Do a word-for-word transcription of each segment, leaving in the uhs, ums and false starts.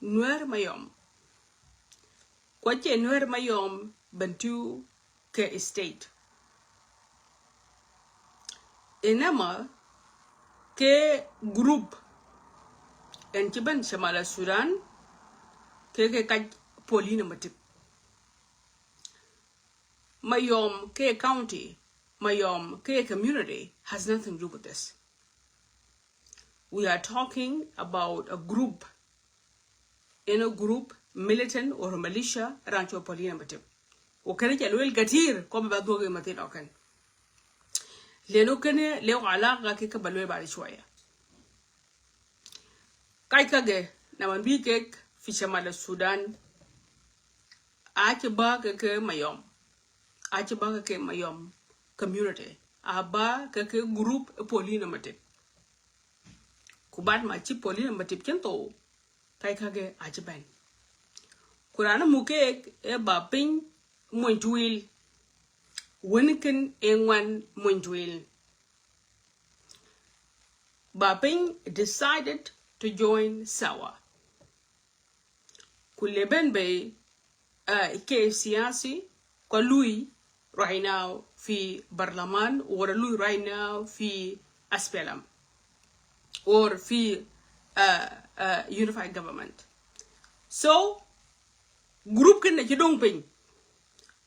Nuer Mayom. Ko ace Nuer Mayom Bentiu ke state. Inama ke group en ci ben Shamal Sudan, ke ke kaj Paulina Matip. Mayom ke county, Mayom ke community has nothing to do with this. We are talking about a group, in a group, militant or militia, ran co Paulina Matip. Wa kene ca luel katir, ko ba duogi matin oken. Leno kene leo alaga ke ke ba luel bari shwaya. Kaj kage, na man bi kek fi Shamal Sudan, ace ba ke ke Mayom. Ace ba ke ke Mayom community. Aba ke ke group e Paulina Matip. Ku bad ma ci Paulina Matip cen to, kaj kage ace ben. Ku rana mu kek e ba piny Muntwil. Weniken e ngwan Muntwil. Ba piny decided to join Sawa. Ku leben be, uh, ke siyasi, ko lui right now fi barlaman, or lui right now fi S P L M, or fi, uh, uh, unified government. So, group kena ci dong piny.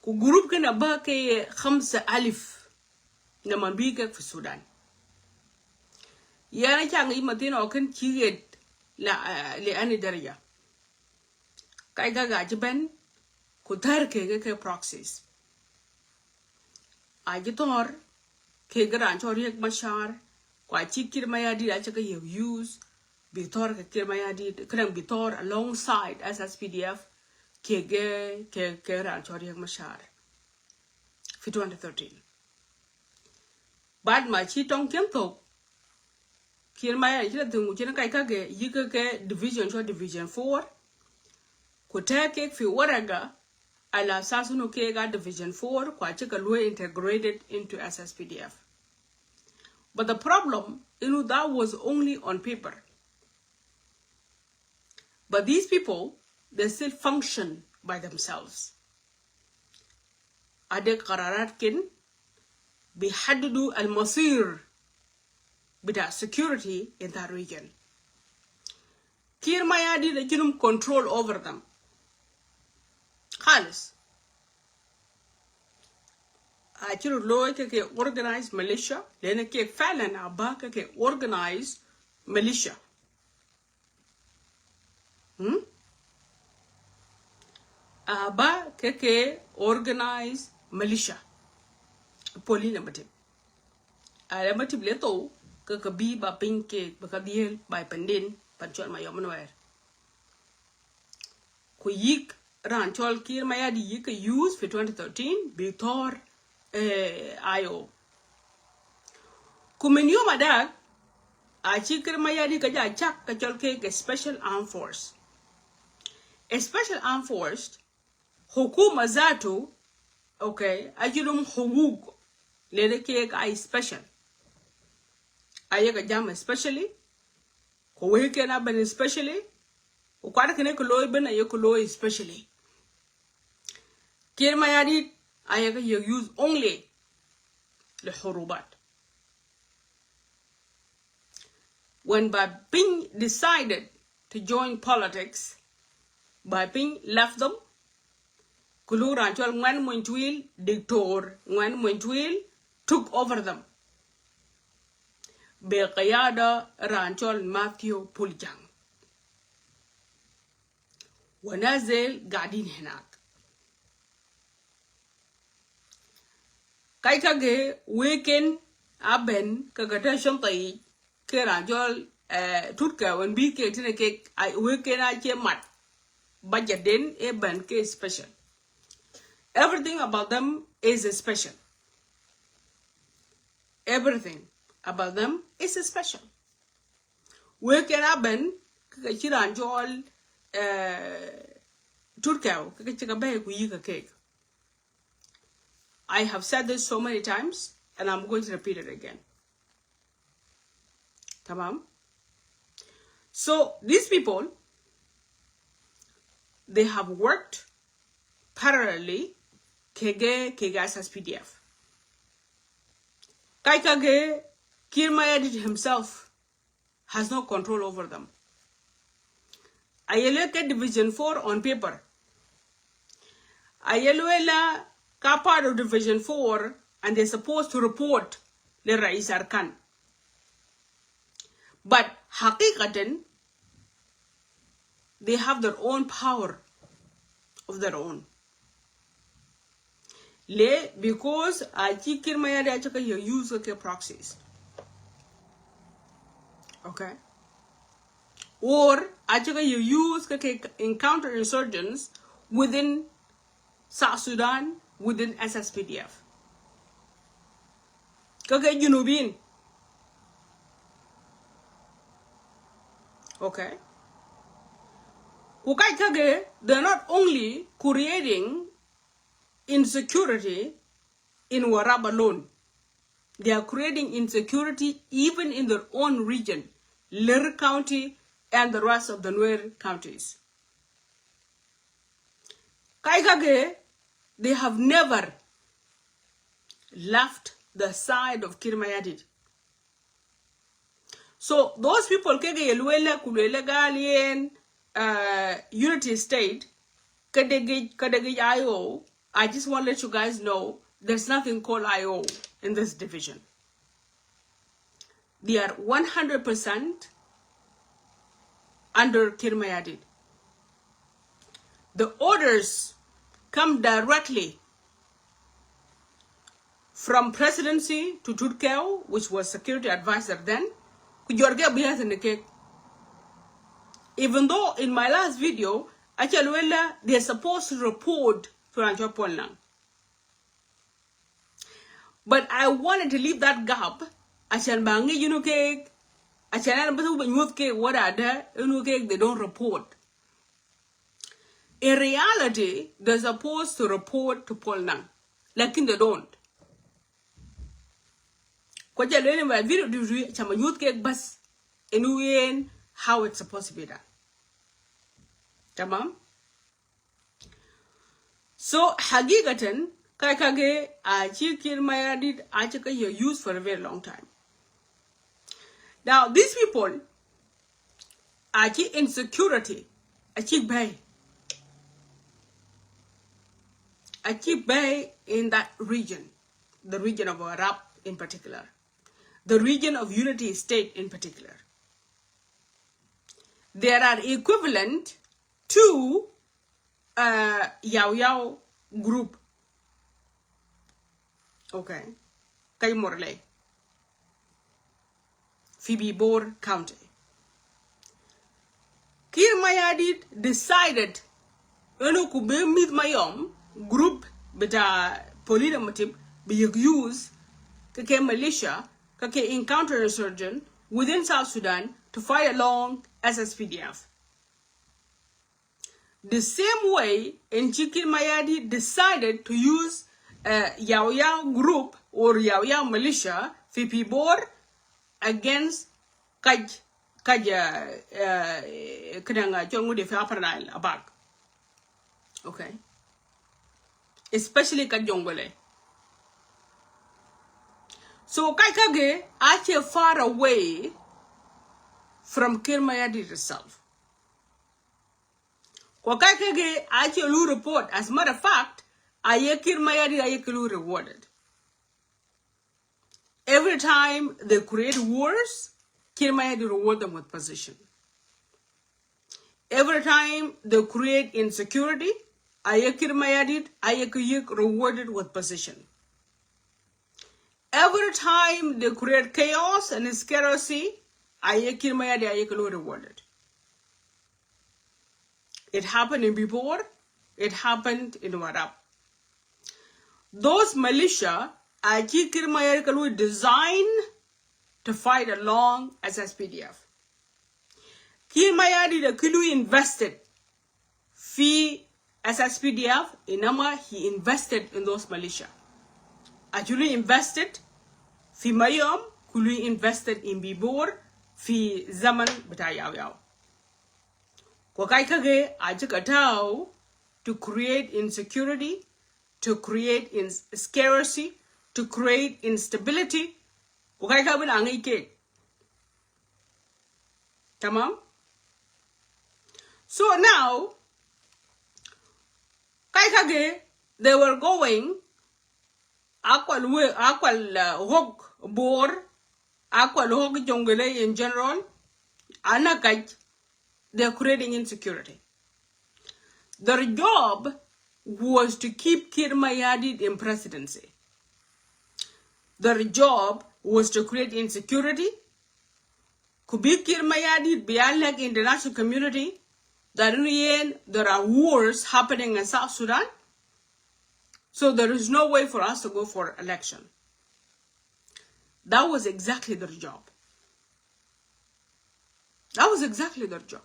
Ku group kena ba ke khamsa alif. Na man bi kek fi Sudan. Yana cang i matin oken ci yet la, eh, le ani daraja. Kaj kage ace ben ku tar ke ke, ke proxies. Ace tor ke ke ran co Riek Machar, kwa ci Kiir Mayardit ace ke ye use, bi tor ke Kiir Mayardit, kena bi tor alongside S S P D F, ke ke, ke, ke ran co Riek Machar. Fi twenty thirteen. Bad ma ci tong cen thok, Kiir Mayardit ci la tungu cen kaj kage yike ke division, co Division four. Ku tek kek fi waraga, ala asas inu kek a Division four, kwa ci ke luwe integrated into S S P D F. But the problem, inu that was only on paper. But these people, they still function by themselves. Ade qararat ken bi haddidu al masir bita security in that region. Kiir Mayardit acinum control over them. Khalis. Aciru lo ke ke organized militia, lene ke falan aba ke ke organized militia. Hmm? Aba ke ke organized militia. Paulina Matip. Ala Matip le to ke ke bi ba piny ke ba ka diel ba panden pan col Mayom Nuer. Ku yik ran col Kiir Mayardit yik ke use fi twenty thirteen bi tor, eh, I O. Ku min yom adak, aci Kiir Mayardit ka ja cak ka col ke, ke Special Armed Force. A Special Armed Force, hukuma zatu, okay, acinum huguk, lene ke ka special. Aye ka jam especially, ku weke na ben especially, ku kwada kene ku loy ben aye ku loy especially. Kiir Mayardit, aye ka ye use only le hurubat. When Ba Piny decided to join politics, Ba Piny left them. Kulu ran col Ngwen Muntwil, Diktor Ngwen Muntwil took over them. Be qiyada ran col Matthew Puljang. Wa nas del gadin henak. Kai kage weken a ben ka gata shonta i ke ran col, eh, Turka wen bi ke tine ke ai weken a che mat. Baja den e ben ke special. Everything about them is special. Everything about them is special. Weken a ben ka chi ran col, eh, Turka ka chi ka be ku yi ka kek. I have said this so many times, and I'm going to repeat it again. Tamam? So, these people, they have worked parallelly kege, kege S S P D F. Kai kage, Kiir Mayardit himself has no control over them. Ayelo ke Division four on paper. Ayelo ela ka part of Division four and they're supposed to report le Rais Arkan. But hakikatan, they have their own power of their own. Le, because achi Kiir Mayardit achi ka use ke proxies. Okay? Or achi ka use ke, ke encounter insurgents within South Sudan, within S S P D F. Kage Junubin. Okay? Ku kai kage, they're not only creating insecurity in Warrap alone. They are creating insecurity even in their own region, Lir County and the rest of the Nuer counties. Kai kage, they have never left the side of Kiir Mayardit. So those people kege ye luela, ku luela gal yen, uh, Unity State, ka degi, ka degi I O, I just want to let you guys know there's nothing called I O in this division. They are one hundred percent under Kiir Mayardit. The orders come directly from presidency to Tut Kew, which was security advisor then, ku jorge bias in the cake. Even though in my last video, actually, they're supposed to report to Rancho Polnang. But I wanted to leave that gap. Ashan bangi, you know, cake. Ashan ana batu banyuth cake, what are there? You know, cake, they don't report. In reality, they're supposed to report to Polnang. Lakin they don't. Kwa jalo ene ma video du du chama youth cake bas. Enu yen how it's supposed to be done. Tamam? So, hakikatan, kai kage, achi Kiir Mayardit, achi ka ye use for a very long time. Now, these people, achi insecurity, achi bay. Achi bay in that region, the region of Warrap in particular, the region of Unity State in particular. There are equivalent to, uh, Yau Yau group. Okay. Kai Morley. Fi Pibor County. Kiir Mayardit decided inu ku be mid mayom group bita Paulina Matip be use kake militia, kake encounter insurgent within South Sudan to fight along S S P D F. The same way in chi Kiir Mayardit decided to use, uh, Yau Yau group or Yau Yau militia fi Pibor against Kaj, Kaj, uh, uh, kidang, uh, Jonglei fi Upper Nile abak. Okay. Especially Kaj Jonglei. So, Kaj kage, achi far away from Kiir Mayardit itself. Kwa Kaj kage achi lu report. As a matter of fact, aye Kiir Mayardit aye ki lu rewarded. Every time they create wars, Kiir Mayardit reward them with position. Every time they create insecurity, aye Kiir Mayardit aye ki rewarded with position. Every time they create chaos and insecurity, aye Kiir Mayardit aye ki lu rewarded. It happened in Pibor, it happened in Warrap. Those militia, achi Kiir Mayardit ki lu design to fight along S S P D F. Kiir Mayardit ki lu invested fi S S P D F, inama he invested in those militia. Achi lu invested fi Mayom, ki lu invested in Pibor, fi zaman bita Yau Yau. Ko kai kage a chi katau to create insecurity, to create in scarcity, to create instability. Ko kai ka bin a ngai ke. Tamam? So now, kai kage, they were going, a kwal we, a kwal, uh, hog Bor, a kwal hog Jonglei in general, a na kaj, they're creating insecurity. Their job was to keep Kiir Mayardit in presidency. Their job was to create insecurity. Ku bi Kiir Mayardit bi a lek international community that in the end there are wars happening in South Sudan. So there is no way for us to go for election. That was exactly their job. That was exactly their job.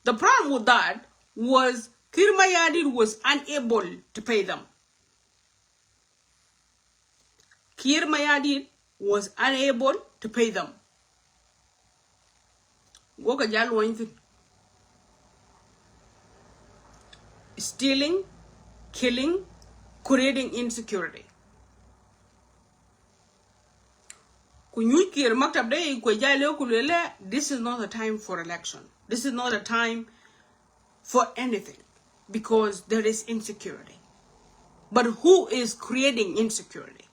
The problem with that was Kiir Mayardit was unable to pay them. Kiir Mayardit was unable to pay them. Go ka jal wine thing. Stealing, killing, creating insecurity. Ku nyuj Kiir maktab de, ku jal e ku lele, this is not a time for election. This is not a time for anything because there is insecurity. But who is creating insecurity?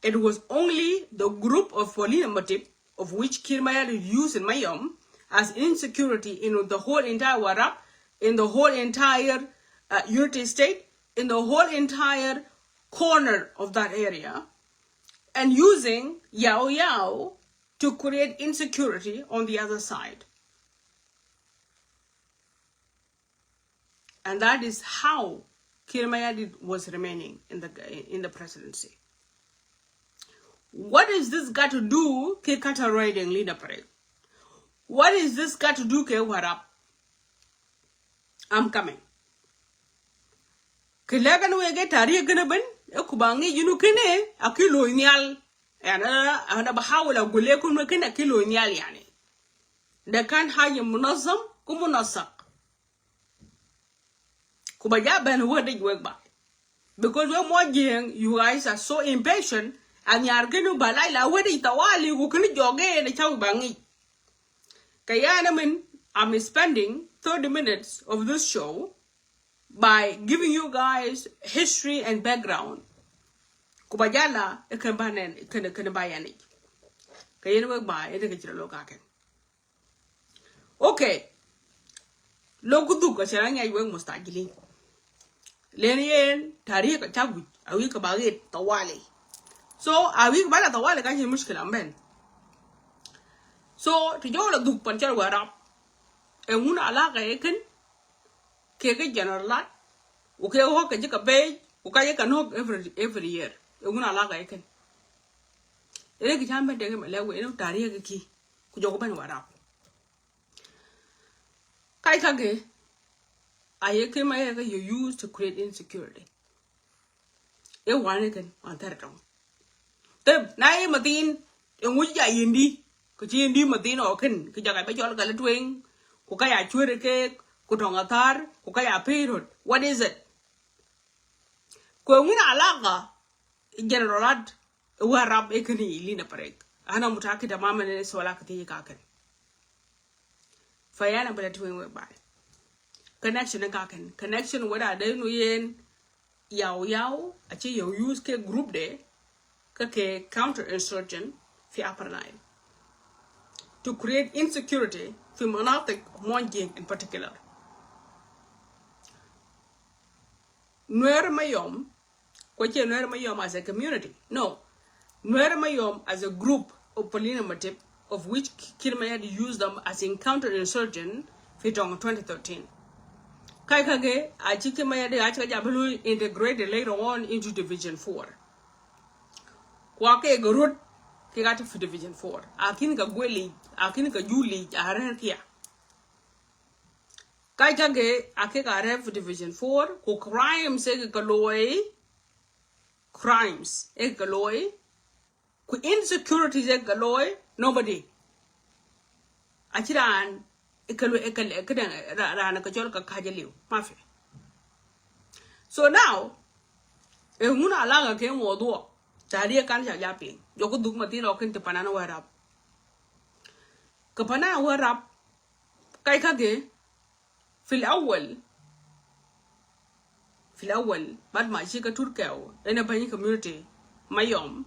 It was only the group of Paulina Matip, of which Kiir Mayardit used in Mayom as insecurity in the whole entire Warrap, in the whole entire, uh, Unity State, in the whole entire corner of that area, and using Yau Yau to create insecurity on the other side. And that is how Kiir Mayardit was remaining in the, in the presidency. What is this got to do ki cattle raiding Lina Parek? What is this got to do ki Warrap? I'm coming. Ki legan wege tarik gana ben, e ku ba ngi junu kene, a ki loinial. Yani, ana bahawul agule kun me kene a ki loinial yani. Da kan haja munazam, ku munassak. Ku ba ja ben wede wek ba. Because we Mwanjeng, you guys are so impatient, and you are gonna ba lai la wede tawali, ku kini joge ne chawi ba ngi. Kaya na min, I'm spending thirty minutes of this show by giving you guys history and background. Ku ba jala, e kan ba nen, e kan, e kan ba yani. Kaya na wek ba, e de ke chira lo ka ken. Okay. Lo ku duk ka chara ngai wek mustajilin. Len yen tarik ka chawi, a wi ka ba git tawali. So, a wi ka ba la tawali ka chin mushkila mben. So, ti jo la duk pan chara Warrap. E ngun alaka e ken, ke ke general at, u ke ho ke jika page, u ka ye ka nok every, every year. E ngun alaka e ken. Ere ki cham ben tege me lewe, ere tarik ki. Ku jogo ben Warrap. Kai kage, a ye Kiir Mayardit ye use to create insecurity. E wane ken, wan ter tong. Tep, na e matin, e ngu ja yindi, ku chi yindi matin o ken, ki jaga be jol gale tweng, ku ka ya chwere ke, ku tong athar, ku ka ya pirot. What is it? Ku e ngun alaka, General at, Warrap e kani Lina Parek. Ana mutakida mama ne swala kati ka ken. Fayana bada tuwing wek bai. Connection ka ken. Connection wada de nu yen Yau Yau, achi Yau use ke group de, ka ke counter insurgent fi Upper Nile. To create insecurity fi manatik Mwanjeng in particular. Nuer Mayom, kwache Nuer Mayom as a community. No. Nuer Mayom as a group of Paulina Matip, of which Kiir Mayardit used them as encounter insurgent fi tong twenty thirteen. Kai kage, achi Kiir Mayardit, achi ka jabalu integrated later on into Division four. Kwa ke garut, ke gata fi Division four. Akin ka gweli, akin ka juli, arer kia. Kai kage, ake ka ref Division four, ku crimes e ka loy, crimes e ka loy, ku insecurities e ka loy, nobody. Aci ran, ikal, ikal, ikal, ran, ran kachol ka kaja liu. Mafi. So now, e muna alaga ke mawdu. Tari kan ja ja ping. Joko duk mati lo ken te Panana Warrap. Ka Panana Warrap. Kai kage. Fil awal. Fil awal. Bad ma chi ka Turkew. Ena bani community. Mayom.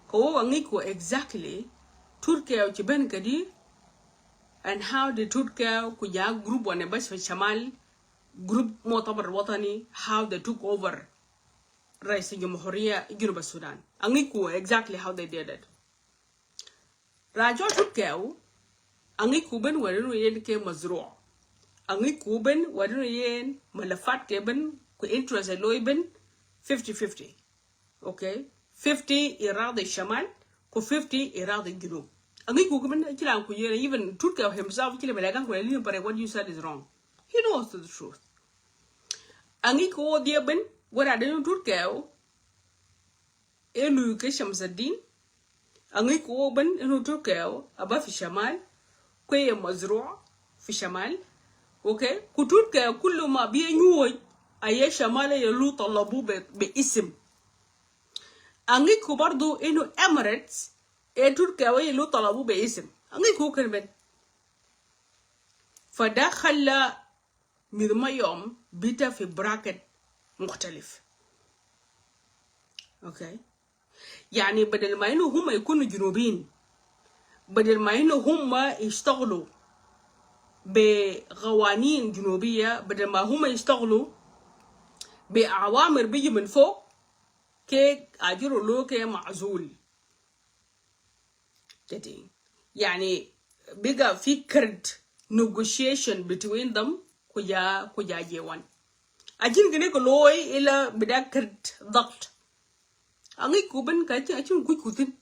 Ka wo wangi ko exactly. Turkew chi ben kadi. And how the Turkew kuja group wane bas fi Shamal. Group Mu'tamar Watani. How they took over. Rais Jumhuriya Junub Sudan. Angi ko exactly how they did it. Rajo Turkew, angi ko ben wadin yen ke mazru. Angi ko ben wadin yen malafat ke ben ko interest loy ben fifty fifty. Okay? Fifty iradi Shamal, ko fifty iradi Junub. Angi ko ben, kila ko yen, even Turkew himself, kila belagan ko yen, but what you said is wrong. He knows the truth. Angi ko dia ben, wara den Turkew, elu ke Shamsuddin, angi ko ben, enu Turkew, aba fi Shamal, kwe mazru, fi Shamal, okay? Ku Turkew, kullu ma biya nyuoj, aye Shamal ye lu talabu be, be isim. Angi ko bardu enu Emirates, e Turkew ye lu talabu be isim. Angi ko ken ben. Fada khalla Mid Mayom bita fi bracket mukhtalif. Okay? Yani badal ma inu huma ikunu Junubin, badal ma inu huma ishtaglu be gawanin Junubiya, badal ma huma ishtaglu be awamir biji min fok, ke ajiru lo ke mazul. Getting. Yani, biga fi kert negotiation between them, kuja, kuja J one. Ajin gine ko loy ila bida kert dakt. Angi ko ben ka ajin, ajin kuj kutin.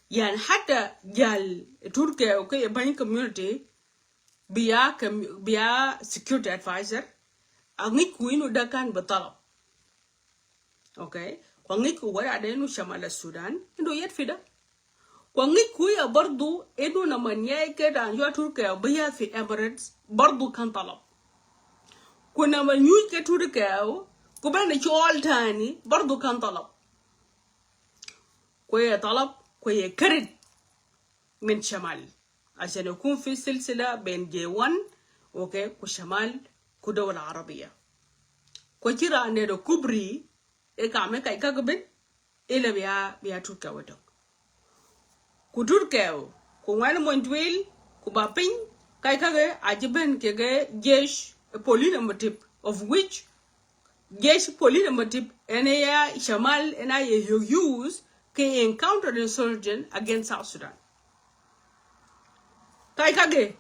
Yani, hatta jal Turkey, okay, bani community, biya, biya security advisor, angi ko inu da kan batalab. Okay. Kwa ngi ku wara da inu Shamal Sudan, inu yet fida. Kwa ngi ku ya bardu, inu na manya ke da anjo Turkey, biya fi Emirates, bardu kan talab. Kuna manyuj ke Turkey, ku bana chol tani, bardu kan talab. Kwa ya talab, kwa ya karid. Min Shamal. Ashan yakun fi silsila ben J one, okay, ku Shamal, ku dawla Arabiya. Kwa chira ne do kubri, e kame kai ka gabin, ila biya, biya Turkey wedo. Ku Turkey, ku ngwan montwil, ku bapin, kai ka ge, ajiben ke ge jesh, a polina matip, of which, Jesh polina matip, ene ya Shamal, ena ye use ke encounter insurgent against South Sudan. Kai kage,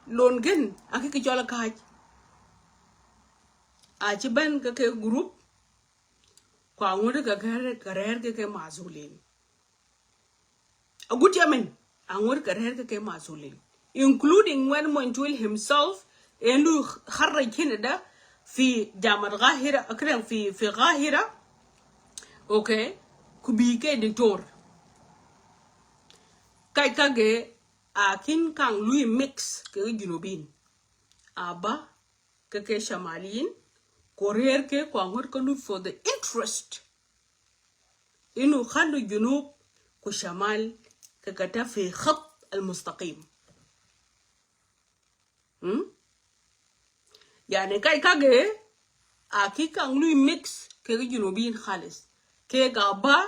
lon gen, aki ki chola kaj. Achi ben ke ke group, kwa ngudi ka ker, ka rer ke ke mazulin. Agut yamen, angur ka rer ke ke mazulin, including Nwen Montwil himself, enu kharraj hina da fi Jamat Qahira, akran fi, fi Qahira, okay, ku bi ke diktor. Kai kage, akin kang lui mix ke Junubin. Aba, ke ke Shamaliyin, ku rer ke ku angur ke lui for the interest. Inu khallu Junub ku Shamal ke kata fi khat al mustaqim. Hmm? Yani kai kage, aki kang lui mix ke Junubin khalis. Ke gaba,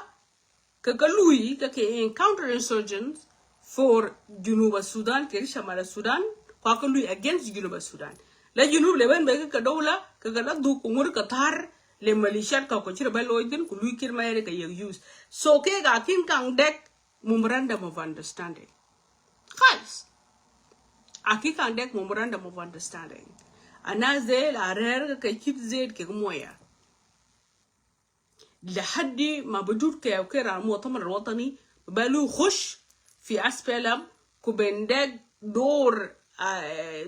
ke ka lui, ke ke encounter insurgents for Junub Sudan, ke Shamal Sudan, kwa ke lui against Junub Sudan. La Junub leben be ke ka dawla, ke ka la du ku ngur ka tar, le militiat ka ko chira ba loidin, ku lui kir ma yere ka ye use. So ke ga kin kang dek memorandum of understanding. Khalis. Aki kang dek memorandum of understanding. Ana zel arer ke chip zed ke moya. Lahadi ma bidut ke, ke ra Mu'tamar Watani, balu khush fi S P L M, ku bendek dor, ah,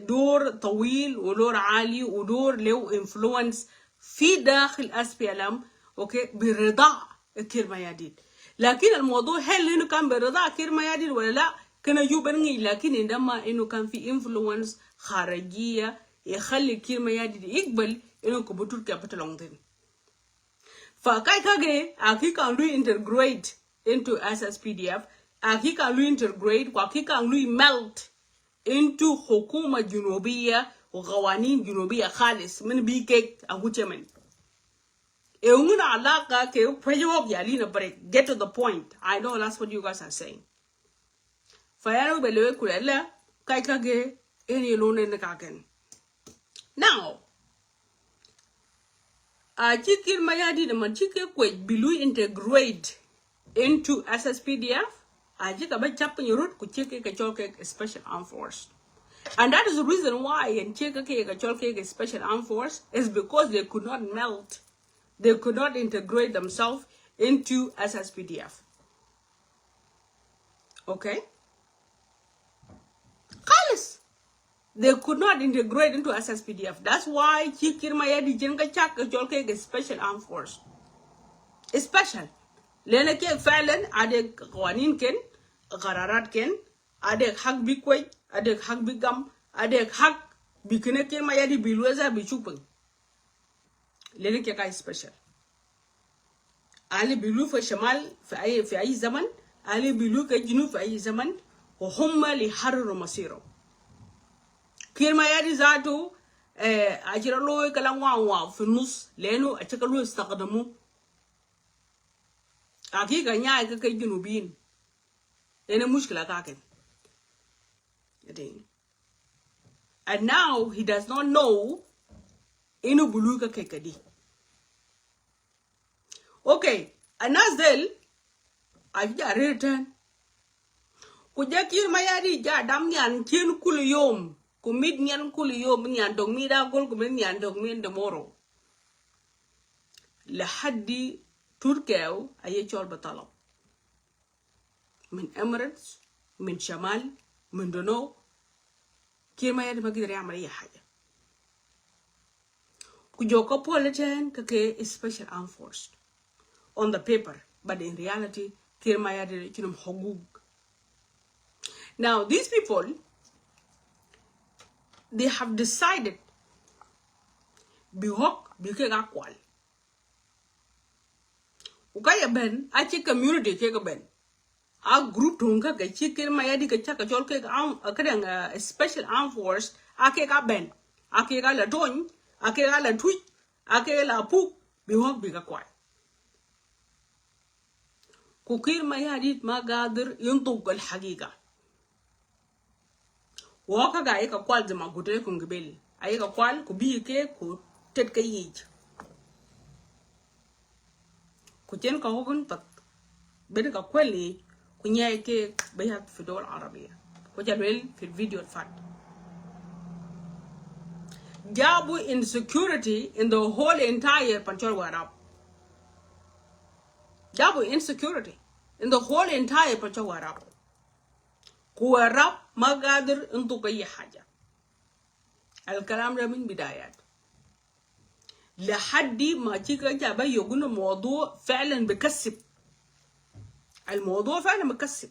dor tawil, u dor ali, u dor lew influence fi dakhil S P L M, okay, bi rida kir ma yadid. لكن الموضوع هل إنه كان برضا كير مياديت ولا لا؟ كنا يو بنغي، لكن عندما إنه كان في influence خارجية يخلي كير مياديت يقبل إنه كبتور capital لوندن. فكاي كاكي أكي كان لو integrate into S S P D F، أكي كان لو integrate وأكي كان لو melt into حكومة جنوبية وقوانين جنوبية خالص من بي كيك أكو تشمن. E un alaqa ke payo ya lina break. Get to the point. I know that's what you guys are saying. Fayaro belewe kulele kai kage eni lone ne kaken. Now, a chi Kiir Mayardit man chi ke kwe bi lu integrate into S S P D F, a chi ka ba chap ni rut ku chi ke ka chol ke special armed force. And that is the reason why and chi ke ka chol ke special armed force is because they could not melt, they could not integrate themselves into S S P D F. Okay? خالص. They could not integrate into S S P D F. That's why chi Kiir Mayardit jen ka chak ka chol ke special armed force. Special. Lene ke فعلا ade قوانين ken, قرارات ken, ade hak bi kwe, ade hak bi gam, ade hak bi kene Kiir Mayardit bi lueza bi chupeng. Lene ke ka special. Ali bi lu fi شمال في أي، في أي زمن، Ali bi lu ke جنوب في أي زمن، وهم اللي يحرروا مصيرهم. Kiir Mayardit zatu, eh, a chira lo kala ngwa ngwa في النص، لأنه a chika lu استخدموا. Aki ka nyai ke ke جنوبيين. Ene mushkila kaken. Ading. And now he does not know inu bulu ka ke kadi. Okay, anas del, a ja return. Ku ja Kiir Mayardit ja dam nyan chin kulu yom, ku mit nyan kulu yom, nyan dog mi da gol, ku mit nyan dog mi tomorrow. لحد Turkey a ye chol ba talab. من Emirates، من شمال، من دنو، Kiir Mayardit ma قدر يعمل أي حاجة. Ku jo ka pole ten ka ke special armed force on the paper, but in reality, Kiir Mayardit chinum حقوق. Now, these people, they have decided bi hok bi ke ga kwal. Ku ka ya ben, a chi community ke ka ben. A group tong ka ke chi Kiir Mayardit ka cha ka chol ke ka, a, ka dang, a, special armed force, a ke ka ben. A ke ka la tony, a ke ka la tuch, a ke la puk, bi hok bi ka kwal. Ku Kiir Mayardit ma قادر ينطق الحقيقة. Wa ka ga aye ka kwal زي ما قلت لكم قبل. Aye ka kwal ku bi ke ku tet ka yij. Ku chen ka hokun pat. Bede ka kwel yij. Ku nyai ke bayat في دول عربية. Ku ja lwel في الفيديو الفات. Jabu insecurity in the whole entire Panchol Warrap. Jabu insecurity in the whole entire Panchol Warrap. Ku Warrap ma قادر ينطق أي حاجة. الكلام ده من بدايات. لحد ما تيجي جابا يقول الموضوع فعلا بكسب. الموضوع فعلا بكسب.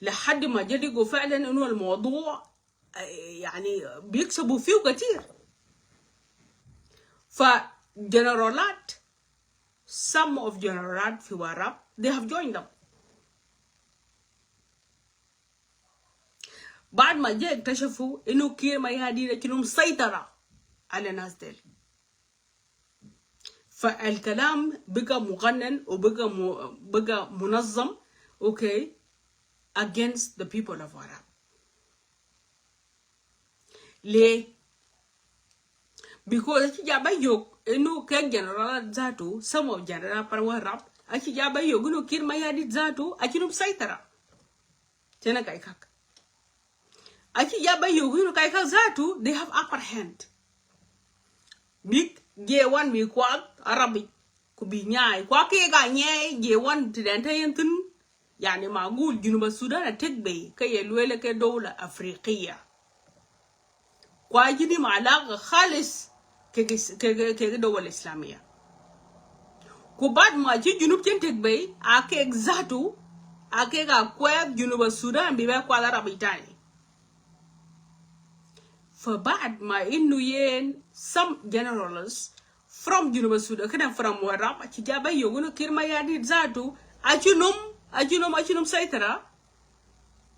لحد ما جا لقوا فعلا إنه الموضوع، آه، يعني بيكسبوا فيه كتير. فجنرالات، some of جنرالات في Warrap, they have joined them. بعد ما جا اكتشفوا إنه كير مياديت شنو مسيطرة على الناس ديل. فالكلام بقى مقنن وبقى م-، بقى منظم، okay, against the people of Warrap. ليه؟ Because a chi ja ba yok, إنه ke general zatu, some of general pa Warrap, a chi ja ba yok, إنه كير مياديت zatu, a شنو مسيطرة. Chene kai kak. A chi ja ba yok, إنه kai kak zatu, they have upper hand. Bik J one bi kwak Arabi. Ku bi nyai. Kwa ke ga nyai J one tiden ta yen tin. يعني معقول جنوب السودان a tek bei ka ye lwel ke دولة أفريقية. Kwa jini ma alaqa خالص ke, ke, ke, ke دول إسلامية. Ku baad ma ci Junub cin tek bei, a kek zatu, a kek a kweth Junub Sudan bi be kwala Arab tani. Fa baad ma inu yen some generals from Junub Sudan, kede from Warrap, ci ja be yogo no Kiir Mayardit zatu, a ci num, a ci num, a ci num saitara.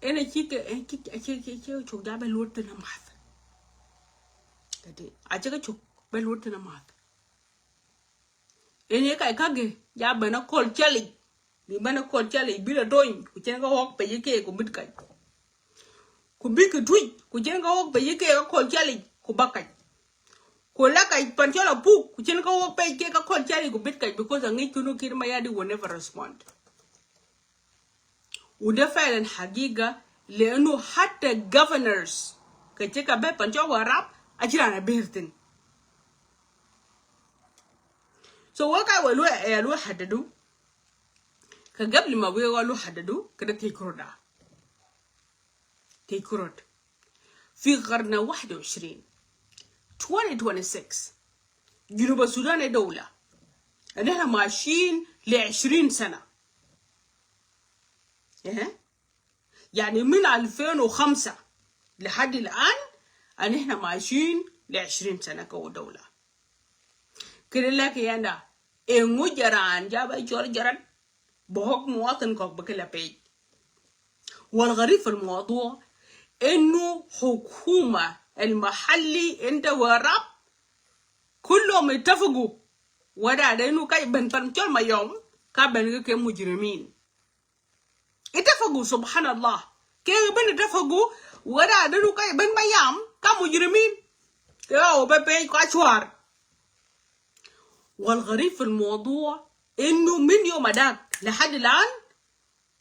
Ene ci ke, eh, ci, ci, ci, ci, cuk ja be luot na math. Kati, a ci ke cuk be luot na math. Ene kai kage, ja bena kol chali. Bi bena kol chali, bi la dony, ku cen ka wok pe yike, ku bit kai. Ku bi ki tuj, ku cen ka wok pe yike, ka kol chali, ku ba kai. Ku la kai pan chola puk, ku cen ka wok pe yike, ka kol chali, ku bit kai, because a ngi kunu Kiir Mayardit will never respond. Wada felen hagiga, lenu hatta governors, ka ci ka be pan chola Warrap, a ci rana bertin. So, wa kai wa lu, eh, lu hadadu. Ka gabli ma wa lu hadadu, kede te kurda. Te kurda. Fi qarna wahid wa ishrin. Twenty twenty-six. Junub Sudan e dawla. Anihna mashin li ishrin sana. Eh? Yani min alfin wa khamsa. Lahadi al-an. Anihna mashin li ishrin sana ka wa dawla. Kede laki yanda. E ngu jaran ja be chol jaran. Bohok muwatin kok be kila pej. Wal gharib fil mawdu inu hukuma al mahalli inda Warrap kullum ittafagu. Wada da inu kai ben pan chol Mayom ka ben ke mujrimin. Ittafagu, subhanallah. Ke ben ittafagu, wada da inu kai ben Mayom ka mujrimin. Ke o be pej ka chwar. Wal gharib fil mawdu inu min yom dak lahadi al-an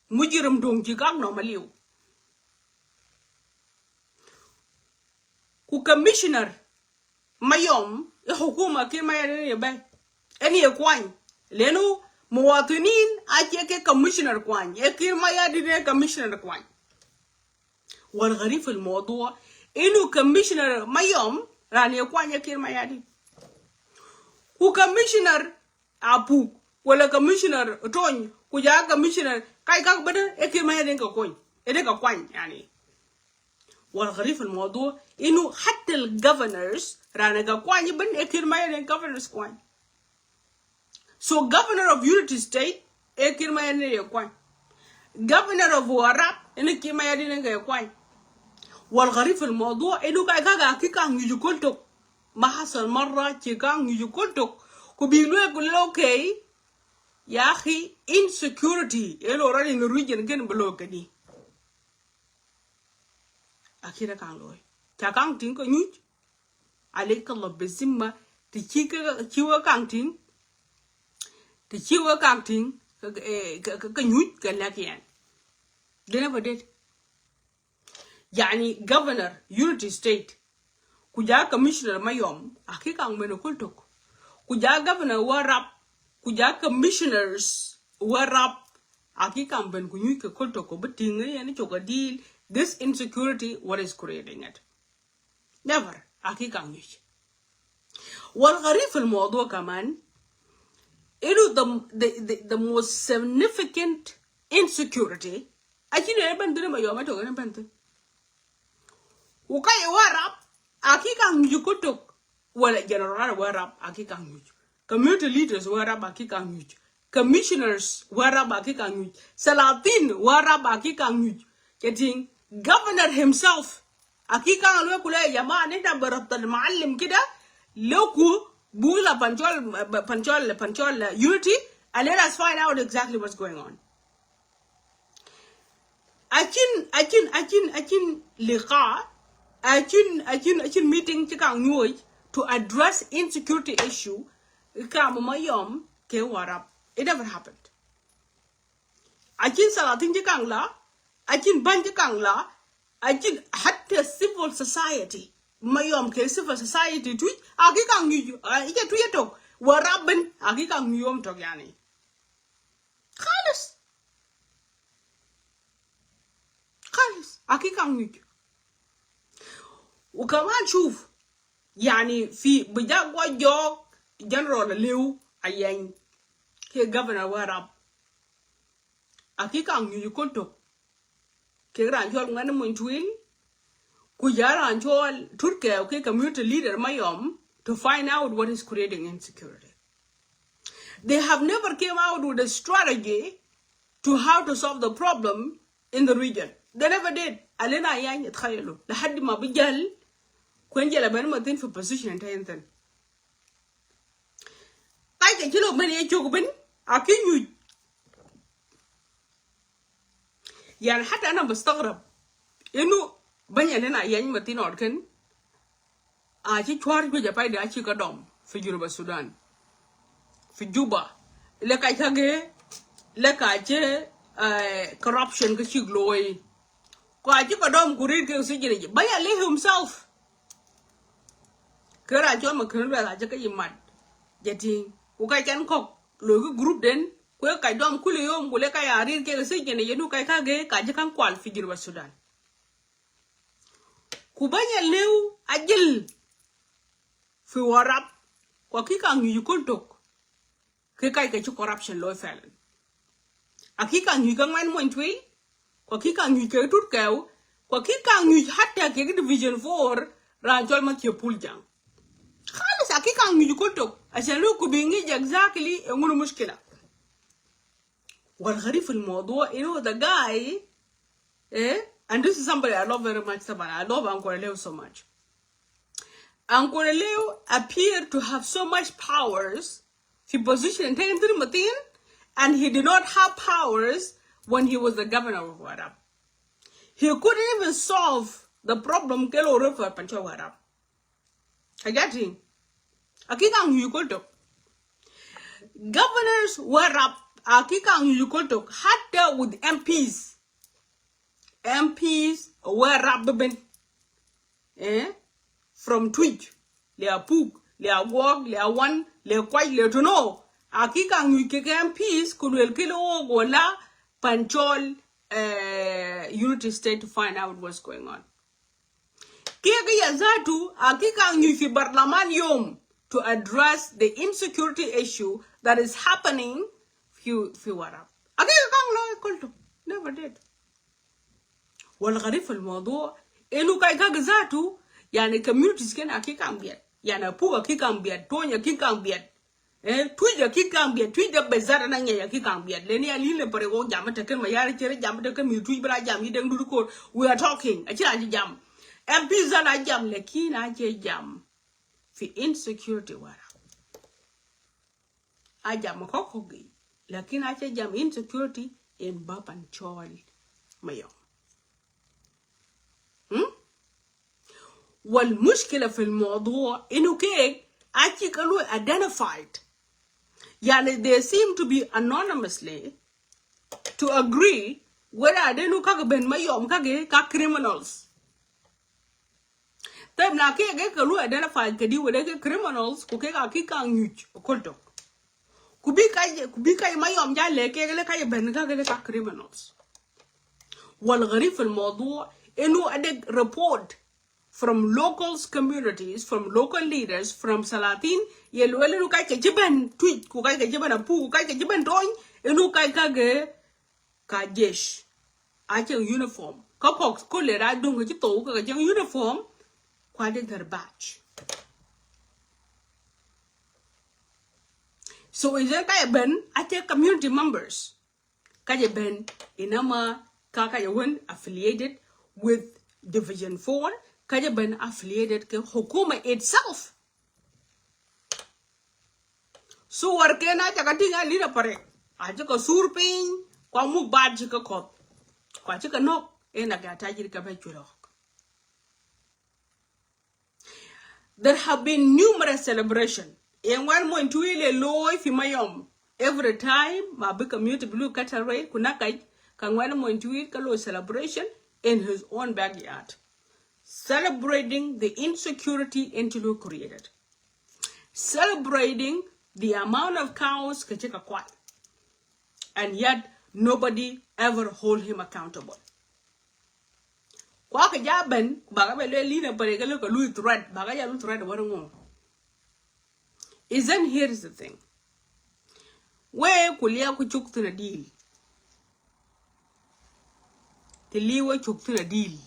mujrim dong ci kak no maliu. Ku commissioner Mayom, e hukuma Kiir Mayardit e be. Eni e kwany. Lenu muwatinin a ci ke commissioner kwany. E Kiir Mayardit e commissioner kwany. Wal gharib fil mawdu inu commissioner Mayom rani e kwany e Kiir Mayardit. Ku commissioner Apuk, wala commissioner Tony, ku ja commissioner, kai kak bada e Kiir Mayardit ka kwany. E de ka kwany, yani. Wal gharib fil mawdu inu hatta al governors, rana ka kwany ben e Kiir Mayardit governors kwany. So governor of Unity State, e Kiir Mayardit e kwany. Governor of Warrap, inu Kiir Mayardit e kwany. Wal gharib fil mawdu inu kai kak aki kang yuju kultuk. Ma hasal marra ci kang yuju kultuk. Ku bi lu e kullo kei, ya akhi, insecurity. E lo rani in region ken belo kedi. Akira kang loy. Ca kang ting ka nyuj. Alaik Allah bizimma. Ti ci ka, ci wa kang ting. Ti ci wa kang ting. Ka, eh, ka, ka, ka nyuj ka lakian. They never did. Yani governor Unity State. Ku ja commissioner Mayom. Aki kang mene kultuk. Ku ja governor Warrap. Ku ja commissioners Warrap. Aki kang ben ku nyuj ke kultuk ko beting yani choka deal. This insecurity, what is creating it? Never. Aki kang nyuj. Wal gharib fil mawdu kaman, inu the, the, the, the most significant insecurity, aki ne ben dine Mayom to ne ben dine. Ukai Warrap, aki kang nyuj kultuk, wala general Warrap, aki kang nyuj. Community leaders Warrap aki kang nyuj. Commissioners Warrap aki kang nyuj. Salatin Warrap aki kang nyuj. Getting governor himself. Aki kang lo kule ya jama'a, nihna bi Rabt al Muallim kida. Lo ku bula pan chol, pan chol, pan chol Unity. And let us find out exactly what's going on. Akin, akin, akin, akin liqa, akin, akin, akin meeting ci kang nyuj to address insecurity issue, ka Mayom ke Warrap. It never happened. Akin salatin ci kang la, akin ban ci kang la, akin hatta civil society. Mayom ke civil society tuj, aki kang nyuj, ah, ike tuj tok, Warrap ben, aki kang nyuj yom tok yani. Khalis. Khalis. Aki kang nyuj. Ukaman shuf. Yani fi bi ja gwa jok general Aliu Ayany. ke governor Warrap. Aki kang nyuj kultok. Ke ran chol Ngwen Moin Twil. Ku ja ran chol Turke, okay, community leader Mayom, to find out what is creating insecurity. They have never came out with a strategy to how to solve the problem in the region. They never did. Alena yan yatkhayelu. Lahadi ma bijal. Kwen jela ben matin fi position ta enten. Kai ke chilo ben ye chok ben. Aki nyuj. Yani hata ana bastagrab inu banya lena yani matin orken. Achi chwar bi japai de achi ka dom fi Juba Sudan. Fi Juba. Le kai kage le kai che corruption ka chik loi. Ko achi ka dom kurir ke sijini. Banya le himself. Kera chwa ma kera la jaka yi mat. Jating. Ku kai kan kok. Lo ki group den. Ku kai dom kuli yom ku le kai arir ke sijini yenu kai kage ka jakan kwal fi Juba Sudan. Ku banya lew ajil fi Warrap. Kwa kika ngi yukul tok. Ke kai ke chi corruption lo felen. Aki kang nyuj ke Ngwen Moin Twil. Kwa ki kang nyuj ke Turke. Kwa ki kang nyuj hata ke Division four. Ran chol Mathieu Puljang. Khalis aki kang nyuj kultok. Ashan lu ku bi ngi exactly e ngunu mushkila. Wal gharib fi al mawdu, you know, the guy, eh, and this is somebody I love very much, taban. I love Uncle Leo so much. Uncle Leo appeared to have so much powers fi position ta inta matin, and he did not have powers when he was the governor of Warrap. He couldn't even solve the problem ke lo refer Panchol Warrap. Hajati. Aki kang nyuj kultok. Governors Warrap, aki kang nyuj kultok. Hata with M Ps. M Ps Warrap ben. Eh? From Twic, le Apuk, le Agwok, le Awan, le Kwaj, le Tono. Aki kang nyuj ke M Ps, ku luel kile o gola Panchol, eh, Unity State to find out what's going on. Keke ya zatu, aki kang nyuj fi barlaman yom to address the insecurity issue that is happening fi, fi Warrap. Aki kang lo kultu. Never did. Wal gharib fi al mawdu, inu kai kage zatu, yani communities ken aki kang biat. Yani Apuk aki kang biat, Tony aki kang biat. Eh, Twic aki kang biat, Twic da bezat ana nge aki kang biat. Leni alin le pare wo jam ta ken ma yare chere jam ta ken mi Twic bra jam yi deng dudu ko. We are talking. Achira aji jam. M Ps ana jam, lakin aje jam fi insecurity Warrap. Ajam koko gi. Lakin aje jam insecurity in Bab Panchol Mayom. Hmm? Wal mushkila fi al mawdu inu kek achi kalu identified. Yani they seem to be anonymously to agree whether de inu kage ben Mayom kage ka criminals. Taib na keke kalu identified kadi wala ke criminals, ku keke aki kang nyuj kultok. Ku bi kai, ku bi kai Mayom ja le keke le kai ben kage le ka criminals. Wal gharib fi al mawdu inu adeg report from local communities, from local leaders, from salatin, ye luel inu kai ke jiben Twic, ku kai ke jiben Apuk, ku kai ke jiben Tony, inu kai kage ka jesh. Ache uniform. Ka kok kule ra dung ka jito ka jang uniform. Kwa de their badge. So is that kai ben ache community members. Kaje ben inama ka kaje wen affiliated with Division four, kaje ben affiliated ke hukuma itself. Suwar ken aja ka ting a lina pare. Aja ka sur piny, kwa muk bad ji ka kot. Kwa ji ka nok, ena ka tajir ka be chulok. There have been numerous celebration. Yen wan mo intu ile loy fi Mayom. Every time, ma bi community blue cattle raid, kuna kaj, ka wan mo intu ile ka loy celebration in his own backyard. Celebrating the insecurity N T L U created. Celebrating the amount of cows ka chika kwal. And yet, nobody ever hold him accountable. Kwa ka ja ben, baga be le lina pare ka lo ka lui threat, baga ja lui threat war ngo. Is then here is the thing. Wek ku liak ku cuk thin a dil. Te liak wek cuk thin a dil.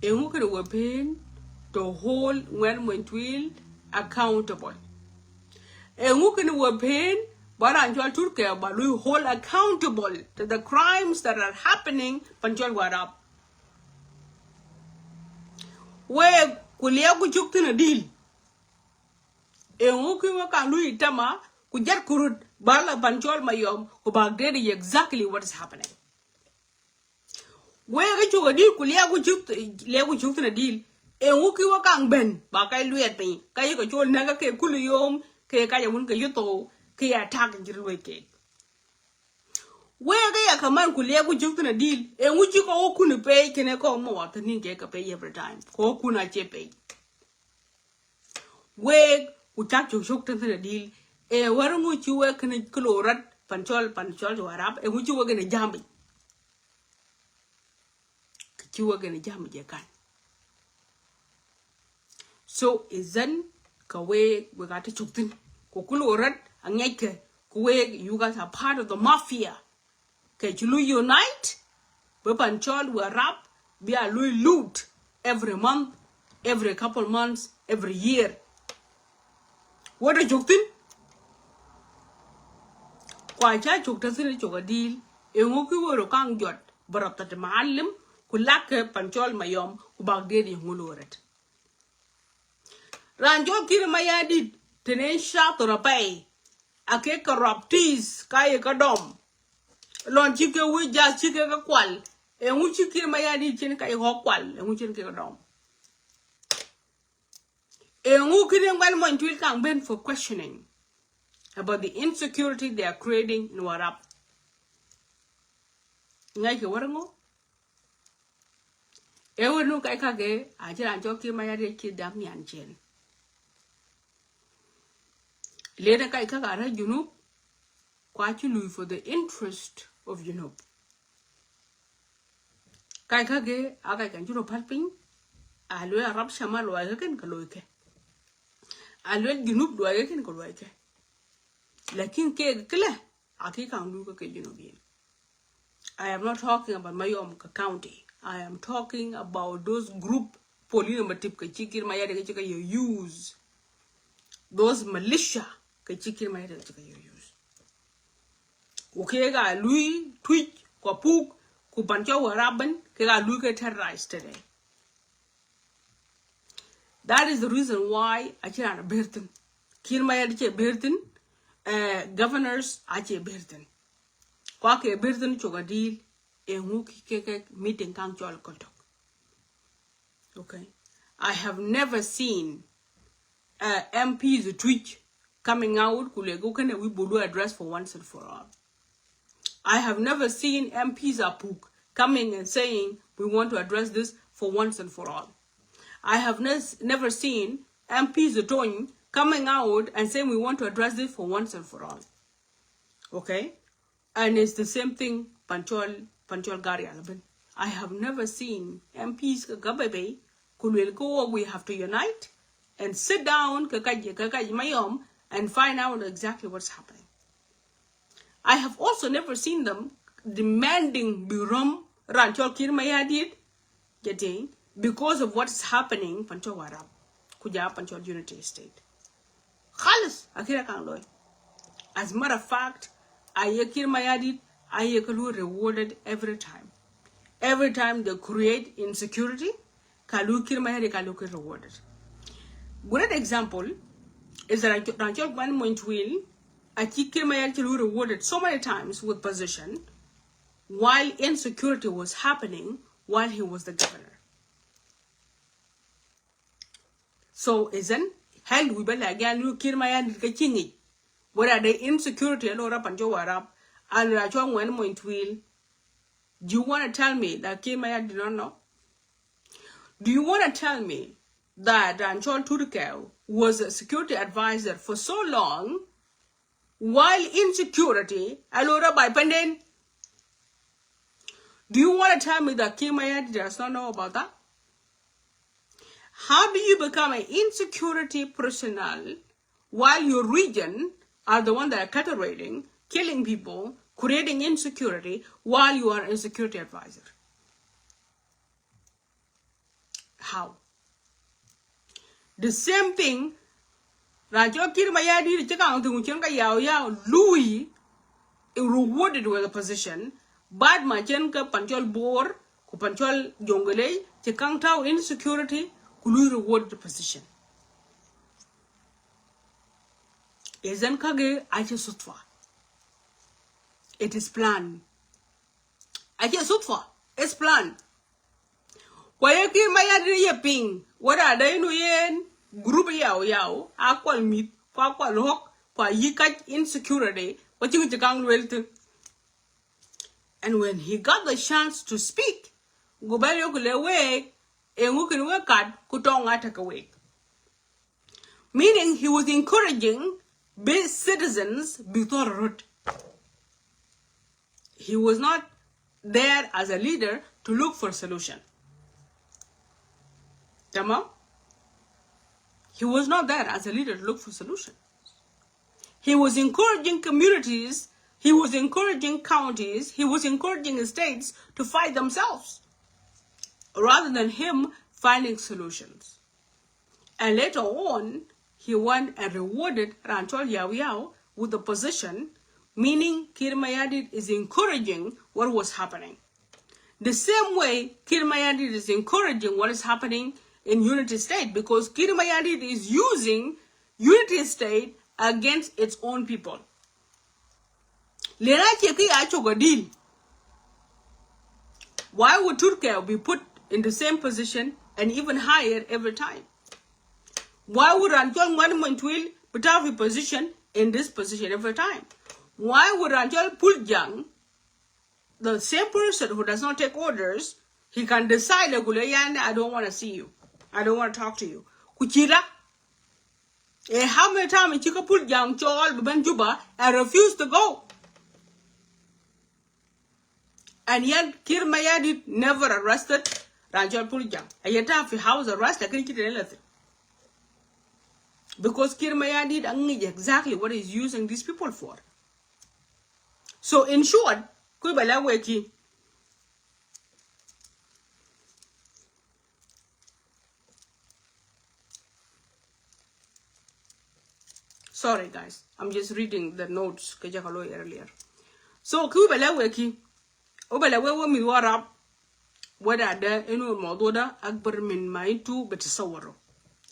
E ngu kene wek pen to hold Ngwen Mwen Twil accountable? E ngu kene wek pen ba ran cwal Turkey ba lui hold accountable to the crimes that are happening pan cwal Warap? Wek ku liak ku cuk thin a dil. E ngu ki wek kan lui tama ku jat kurut ba la pan cwal Mayom ku bak dede exactly what is happening? Wek ka cuk a dil ku liak ku cuk, liak ku cuk thin a dil. E ngu ki wek kan ben ba kai luet piny ka ye ka cwal naga ke kulu yom ke ka ya wun ke yuto ke ya tak jir luet ke. Wek ka ya kaman ku liak ku cuk thin a dil. E ngu ci ko kun pe kene ko mo wa thin ke ka pe every time ko kun a che pe. Wek ku cak cuk cuk thin thin a dil. E war ngu ci wek kene kulu rat pan cwal, pan cwal Warap, e ngu ci wek kene jambi. Ki ci wek kene jambi je kan. So is then ka wek, wek a te cuk thin. Ku kulu rat a ngek ke ku wek, you guys are part of the mafia. Ke ci lui unite, be pan cwal Warap bi a lui loot every month, every couple months, every year. Wek te cuk thin. Kwa ca cuk te thin cuk a dil. E ngu ki wek ro kan jot barata te maalim ku lak ke pan cwal Mayom ku bak dede ngu lu ret. Ran cwal Kiir Mayardit tene shato ra pay. Ake ka rap tis ka ye ka dom. Lon ci ke wi ja ci ke ka kwal. E ngu ci Kiir Mayardit cin ka ye ka kwal. E ngu cin ke ka dom? E ngu kene Ngwen Mwen Twil kan ben for questioning about the insecurity they are creating in Warap? Ngai ke war ngu? E wunu kai kage, a ci ran cwal Kiir Mayardit ci dam yan cin. Lene kai kage a ra Junub, kwa ci lui for the interest of Junub. Kai kage a kai kan juro pal piny, a lui Arab Shamal wa ke ken ka lui ke. A lui Junub wa ke ken ka lui ke. Lakin ke kle, a ki kan lui ke Junubin. I am not talking about Mayom County. I am talking about those group, Paulino Matip ke ci Kiir Mayardit ke ci ka ye use. Those militia ke ci Kiir Mayardit ke ci ka ye use. Ku ke ga lui Twic, ku Apuk, ku pan cwal Warap ben, ke ga lui ke terrorize today. That is the reason why a ci ran a ber thin. Kiir Mayardit ci ber thin, eh, governors a ci ber thin. Kwa ke ber thin cuk a dil, e ngu ki ke ke meeting kan cwal Koltok. Okay. I have never seen, uh, M Ps Twic coming out ku lego kene we bulu address for once and for all. I have never seen M Ps Apuk coming and saying, "We want to address this for once and for all." I have nes- never seen M Ps Tony coming out and saying, "We want to address this for once and for all." Okay? And it's the same thing, pan cwal, pan cwal Garial ben. I have never seen M Ps ka Gabebe ku luel ko, "We have to unite and sit down ke kaj, ke kaj Mayom and find out exactly what's happening." I have also never seen them demanding bi rom ran cwal Kiir Mayardit, getting, because of what's happening pan cwal Warap, ku ja pan cwal Unity State. Khalis, a ki ra kan loy. As a matter of fact, a ye Kiir Mayardit, a ye ka lu rewarded every time. Every time they create insecurity, ka lu Kiir Mayardit ka lu ke rewarded. Great example is that ran cwal Ngwen Mwen Twil, a ci Kiir Mayardit lu rewarded so many times with position while insecurity was happening while he was the governor. So is then hell we bela again lu Kiir Mayardit ka ci ngi. Whether the insecurity a lora pan cwal Warap, a lora cwal Ngwen Mwen Twil. Do you want to tell me that Kiir Mayardit did not know? Do you want to tell me that ran cwal Turkel was a security advisor for so long while insecurity a lora by panden? Do you want to tell me that Kiir Mayardit does not know about that? How do you become an insecurity personnel while your region are the one that are categorizing, killing people, creating insecurity, while you are a security advisor. How? The same thing, ran chon Kiir Mayardit chi kang tung chon ka Yau Yau, lui, rewarded with a position, but ma chon ka Panchol Bor, ku Panchol Jonglei, chi kang tau insecurity, ku lui rewarded the position. Isn't kage ache sutfa. It is planned. Ache sutfa, it's planned. Kwa ye Kiir Mayardit ye ping, wada da inu yen group Yau Yau, a kwal mit, kwa kwal hok, kwa yikach insecurity, kwa chingi chikang lwelti. And when he got the chance to speak, gubal yo kule wek, e ngu kin wek kat, kutong ata ka wek. Meaning he was encouraging big citizens before root. He was not there as a leader to look for solution. Tamam? He was not there as a leader to look for solution. He was encouraging communities, he was encouraging counties, he was encouraging states to fight themselves rather than him finding solutions. And later on, he went and rewarded ran chon Yau Yau with the position, meaning Kiir Mayardit is encouraging what was happening. The same way Kiir Mayardit is encouraging what is happening in Unity State, because Kiir Mayardit is using Unity State against its own people. Lena cheki acho ka deal. Why would Turkey be put in the same position and even higher every time? Why would ran chon Ngwan Mantwil put out a position in this position every time? Why would ran chon Puljang, the same person who does not take orders, he can decide, like, "Yan, I don't want to see you. I don't want to talk to you." Kuchira. Eh, how many times chika Puljang chol beben Juba and refuse to go? And yet Kiir Mayardit never arrested ran chon Puljang. And yet have house arrest, lakin chita anything. Because Kiir Mayardit angi exactly what he's using these people for. So in short, kui bala weki. Sorry guys, I'm just reading the notes ke jaka loi earlier. So kui bala weki, o bala we, we mi Warrap, wada da inu الموضوع ده أكبر من ما انتو بتتصوروا.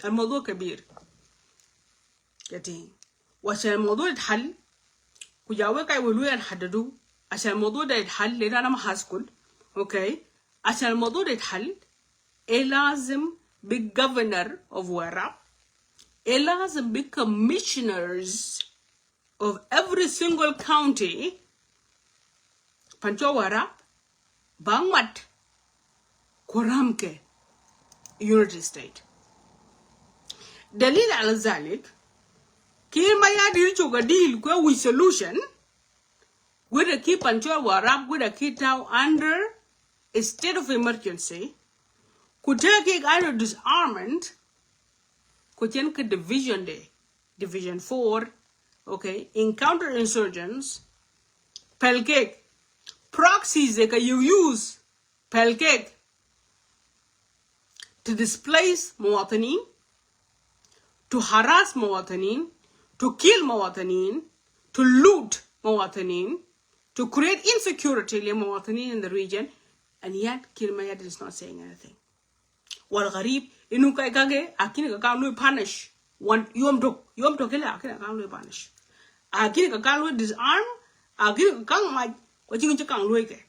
الموضوع كبير. Getting. وعشان الموضوع يتحل, kuja we kai we lu yan hadadu. عشان الموضوع ده يتحل, لأن أنا ما هسكت. Okay. عشان الموضوع ده يتحل, e lazim big governor of Warrap, e lazim big commissioners of every single county, Panchol Warrap, bang mat, kuram ke Unity State. دليل على ذلك, Kiir Mayardit acho ka deal kwe with solution, whether ki Panchol Warrap, whether ki tau under a state of emergency, ku take it under disarmament, ku chen ke division de, division four, okay, in counter insurgents, pel kek, proxies de ka you use, pel kek, to displace مواطنين, to harass مواطنين, to kill مواطنين, to loot مواطنين, to create insecurity لمواطنين in the region, and yet Kiir Mayardit is not saying anything. والغريب, inu kai kage, a kini ka kang lui punish. Wan, yom tok, yom tok kila, a kini ka kang lui punish. A kini ka kang lui disarm, a kini ka kang maj, kwa chingi chi kang lui ke.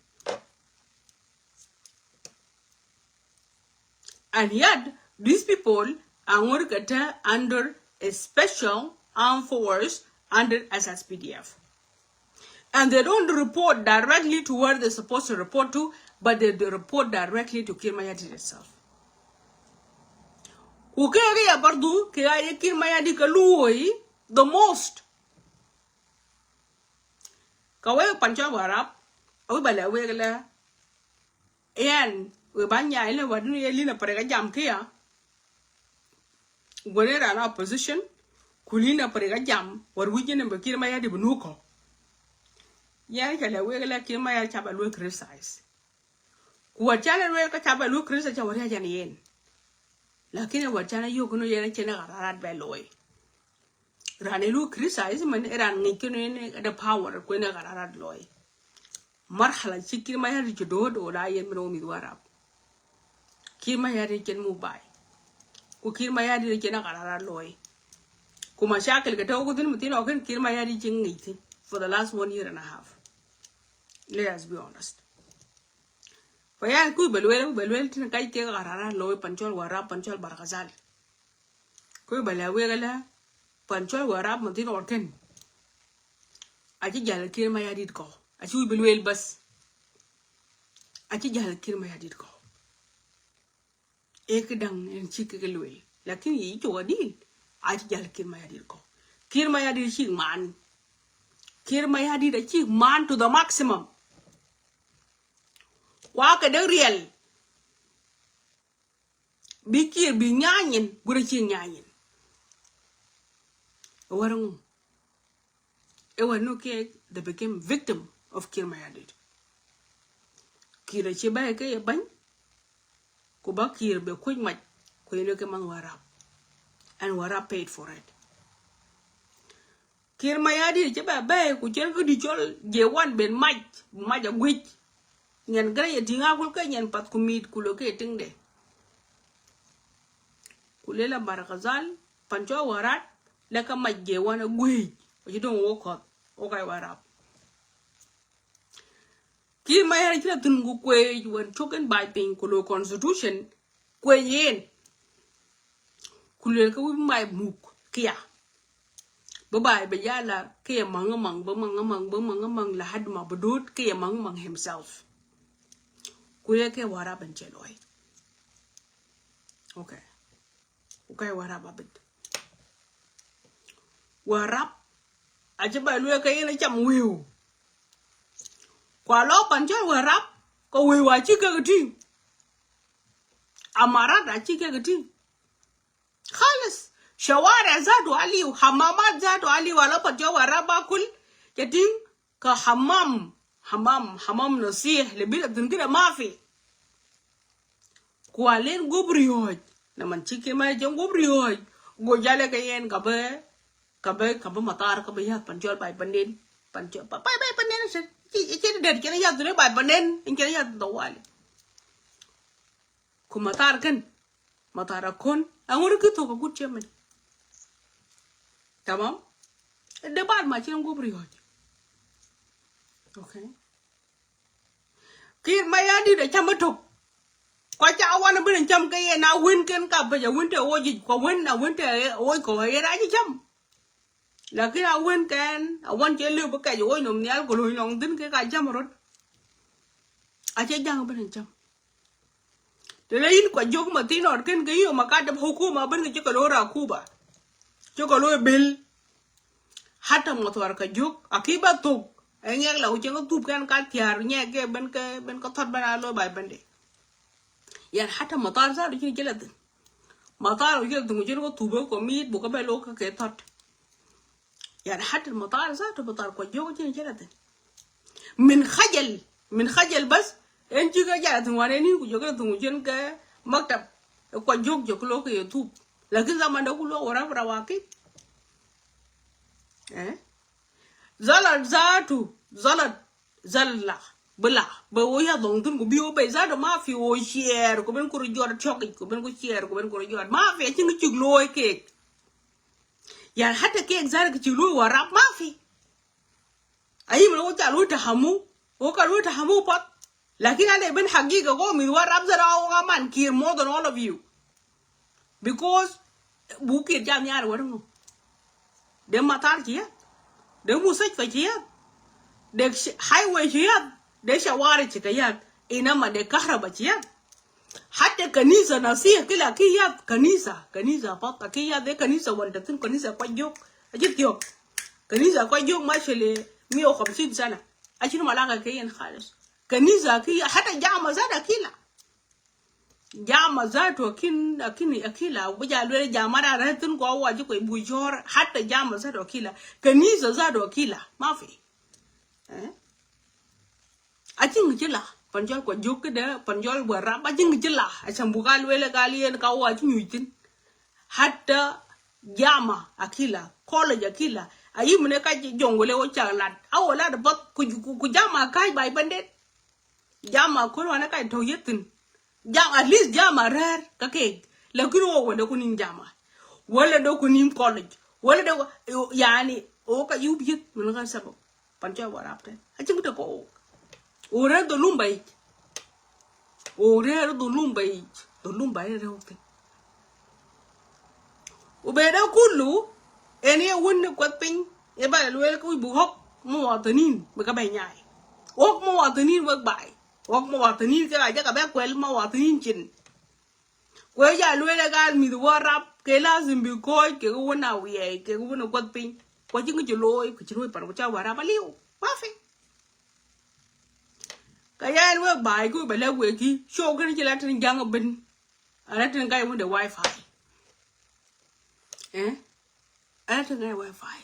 And yet, these people are working under a special armed force under S S P D F. And they don't report directly to where they're supposed to report to, but they do report directly to Kiir Mayardit itself. Ku kaya bardu, kaya Kiir Mayardit ka lui the most. Ka we Panchol Warrap, a we bala we la. Yan, we banya ile wadun ye lina pare ka jam kia. Gwene ran opposition, Kulina pare ka jam, war wije ne ba Kiir Mayardit ba nuko. Yan ka le wega la Kiir Mayardit ca ba lu criticize. Ku wat ca le wega ca ba lu criticize ca war ya jan yen. Lakin wat ca na yo kuno yen cene Qararat ba loy. Ran e lu criticize man e ran ngi kuno ne the power kuno Qararat loy. Marhala ci Kiir Mayardit ci dod o la yen mino mi Warrap. Kiir Mayardit cen mu bai. Ku Kiir Mayardit cen a Qararat loy. Ku mashakil ka tau ku tin mutin o ken Kiir Mayardit cen ngi tin for the last one year and a half. Let us be honest. Fa yan ku belwel belwel tin kai ke Qararat loy Panchol Warrap Panchol Barghazal. Ku bala wega la Panchol Warrap mutin o ken. Aci jal Kiir Mayardit ko. Aci wi belwel bas. Aci jal Kiir Mayardit ko. Ek dang en ci ke luel. Lakin yi cuga dil. Aci jal Kiir Mayardit ko. Kiir Mayardit ci man. Kiir Mayardit ci man to the maximum. Wa ke de real. Bi Kiir bi nyanyin, bura ci nyanyin. Warung. E wano ke they became victim of Kiir Mayardit. Kiir ci ba ke ye bany. Ku ba Kiir be kuj maj. Ku yeno ke man Warrap. And Warrap paid for it. Kiir Mayardit ci ba be ku cel ke di col je wan ben maj. Maj a guj. Nyan gre ye tinga kul ke nyan pat ku mit ku lo ke ting de. Ku lela Barghazal, Panchol Warrap, leka maj je wan a guj. Wa ci dong wo kot. O kai Warrap. Kiir Mayardit ci la tun ku kwej wan coken bai piny ku lo constitution kwej yen. Ku lel ka wi mai muk kia. Ba bai ba yala kia mang mang ba mang mang ba mang mang la had ma ba dot kia mang mang himself. Ku lel ke Warrap en celoi. Okay. Ku kai Warrap a bit. Warrap. Aci ba lue ka yen a cam wiu. Kwa lo Panchol Warrap. Ka wiu aci ke kati. Amarat aci ke kati. Khalas. Shawari zatu aliu. Hamamat zatu aliu. Alo Panchol Warrap a kul. Jadi ka hamam. Hamam. Hamam nasih. Lebih la dun kida mafi. Kwa len gubri hoj. Na man ciki ma jeng gubri hoj. Go jale ka yen ka be. Ka be, ka be matar, ka be ya Panchol bai panden. Panchol, bai, bai panden, se. Ci, ci, der, kena ya dure bai panden. In kena ya dure wali. Ku matar ken. Matar a kon. Anguri ki to ka gut cemen. Tamam? De bar ma ci gubri hoj. Okay. Kiir Mayardit a cam a tok. Kwa ca wan a bin cam ke yen a wen ken ka pej a wen te woj kwa wen a wen te woj ko yen a ci cam. Lakin a wen ken a wan ce liu ba kej woj nom nial ko loi long din ke ka cam rot. A ce jang bin cam. Te le yin kwa jok ma tin or ken ke yo ma ka dab hukuma bin ke ce ka lo ra kuba. Ce ka lo bil. Hata matar ka jok, aki ba tuk. E ngek la uceng tup kan ka tiar ngek ke ben ke, ben ka thot ben a lo bai bende. Yan hata matar sa uceng jelatin. Matar uceng tung uceng ko tup ko mit bu ka be lo ka ke thot. Yan hata matar sa to matar ko jok uceng jelatin. Min khajal, min khajal bas. En ci ka jelatin wan en ni ku jok la tung uceng ke maktab. Ko jok jok lo ke tup. Lakin zaman da ku lo wara wara waki. Eh? Zalat zatu, zalat, zalla, bela, be wo ya dong tun ku bi wo be zatu ma fi wo share, ku ben kuru jor choki, ku ben ku share, ku ben kuru jor. Ma fi, cing cik lo kek. Ya hata kek zatu cik lo Warrap ma fi. Ayi mena wo ca lo tahamu, wo ka lo tahamu pat. Lakin ane ben hagiga ko mi Warrap zatu wo ka man Kiir more than all of you. Because bu Kiir jam yar war ngo. De matar ci yat. De mustashfa ci yat. De sh-, highway ci yat. De shawari ci ka yat. Inama de kahraba ci yat. Hata kanisa nasiha kila ki yat kanisa. Kanisa papa ki yat de kanisa wanta tun kanisa kwa jok. Ajit yok. Kanisa kwa jok mashele mia wa khamsin sana. Ashinu malaga ke yen khalis. Kanisa ki yat hata jama zatu kila. Jama zato akin, akin, akila, ubi ja lwel jama da retin kwa waji kwa ibu jor, hata jama zato akila. Kanisa zato akila, mafi. Eh? Achin ngi chila, Panchol kwa juk kede, Panchol Warrap, achin ngi chila, achan buka lwel ka lien ka waji nyuitin. Hata jama akila, college akila. Ayi mune ka Jonglei o cha lad. Awo lad bot ku, ku, ku jama kai bai pandet. Jama kul wan a kai to yetin. Jam, at least jama rer ka kek. Lakin o wala kunim jama. Wala do kunim college. Wala do, yani, o ka yub yet, muna ka sabab. Panchol Warrap ten. Achin ngi te ko. O rer do lumbai. O rer do lumbai. Do lumbai rer o te. Ubeda kulu, eni e wun ni kwat piny, e ba lwel ku bu hok muwatinin, bika be nyai. Hok muwatinin wek bai. Hok muwatinin ke aja ka be kwel muwatinin chin. Kwe ja lwel e gal mith Warrap, ke lazim bi koj, ke wun a wiai, ke wun a kwat piny. Kwa chin ke loi, ke chin loi pan kwa cha Warrap aliu. Mafi. Ka yan wek bai ku bele weki, show kene chila tin jang bin. Ala tin kai wun de wifi. Eh? Ala tin kai wifi.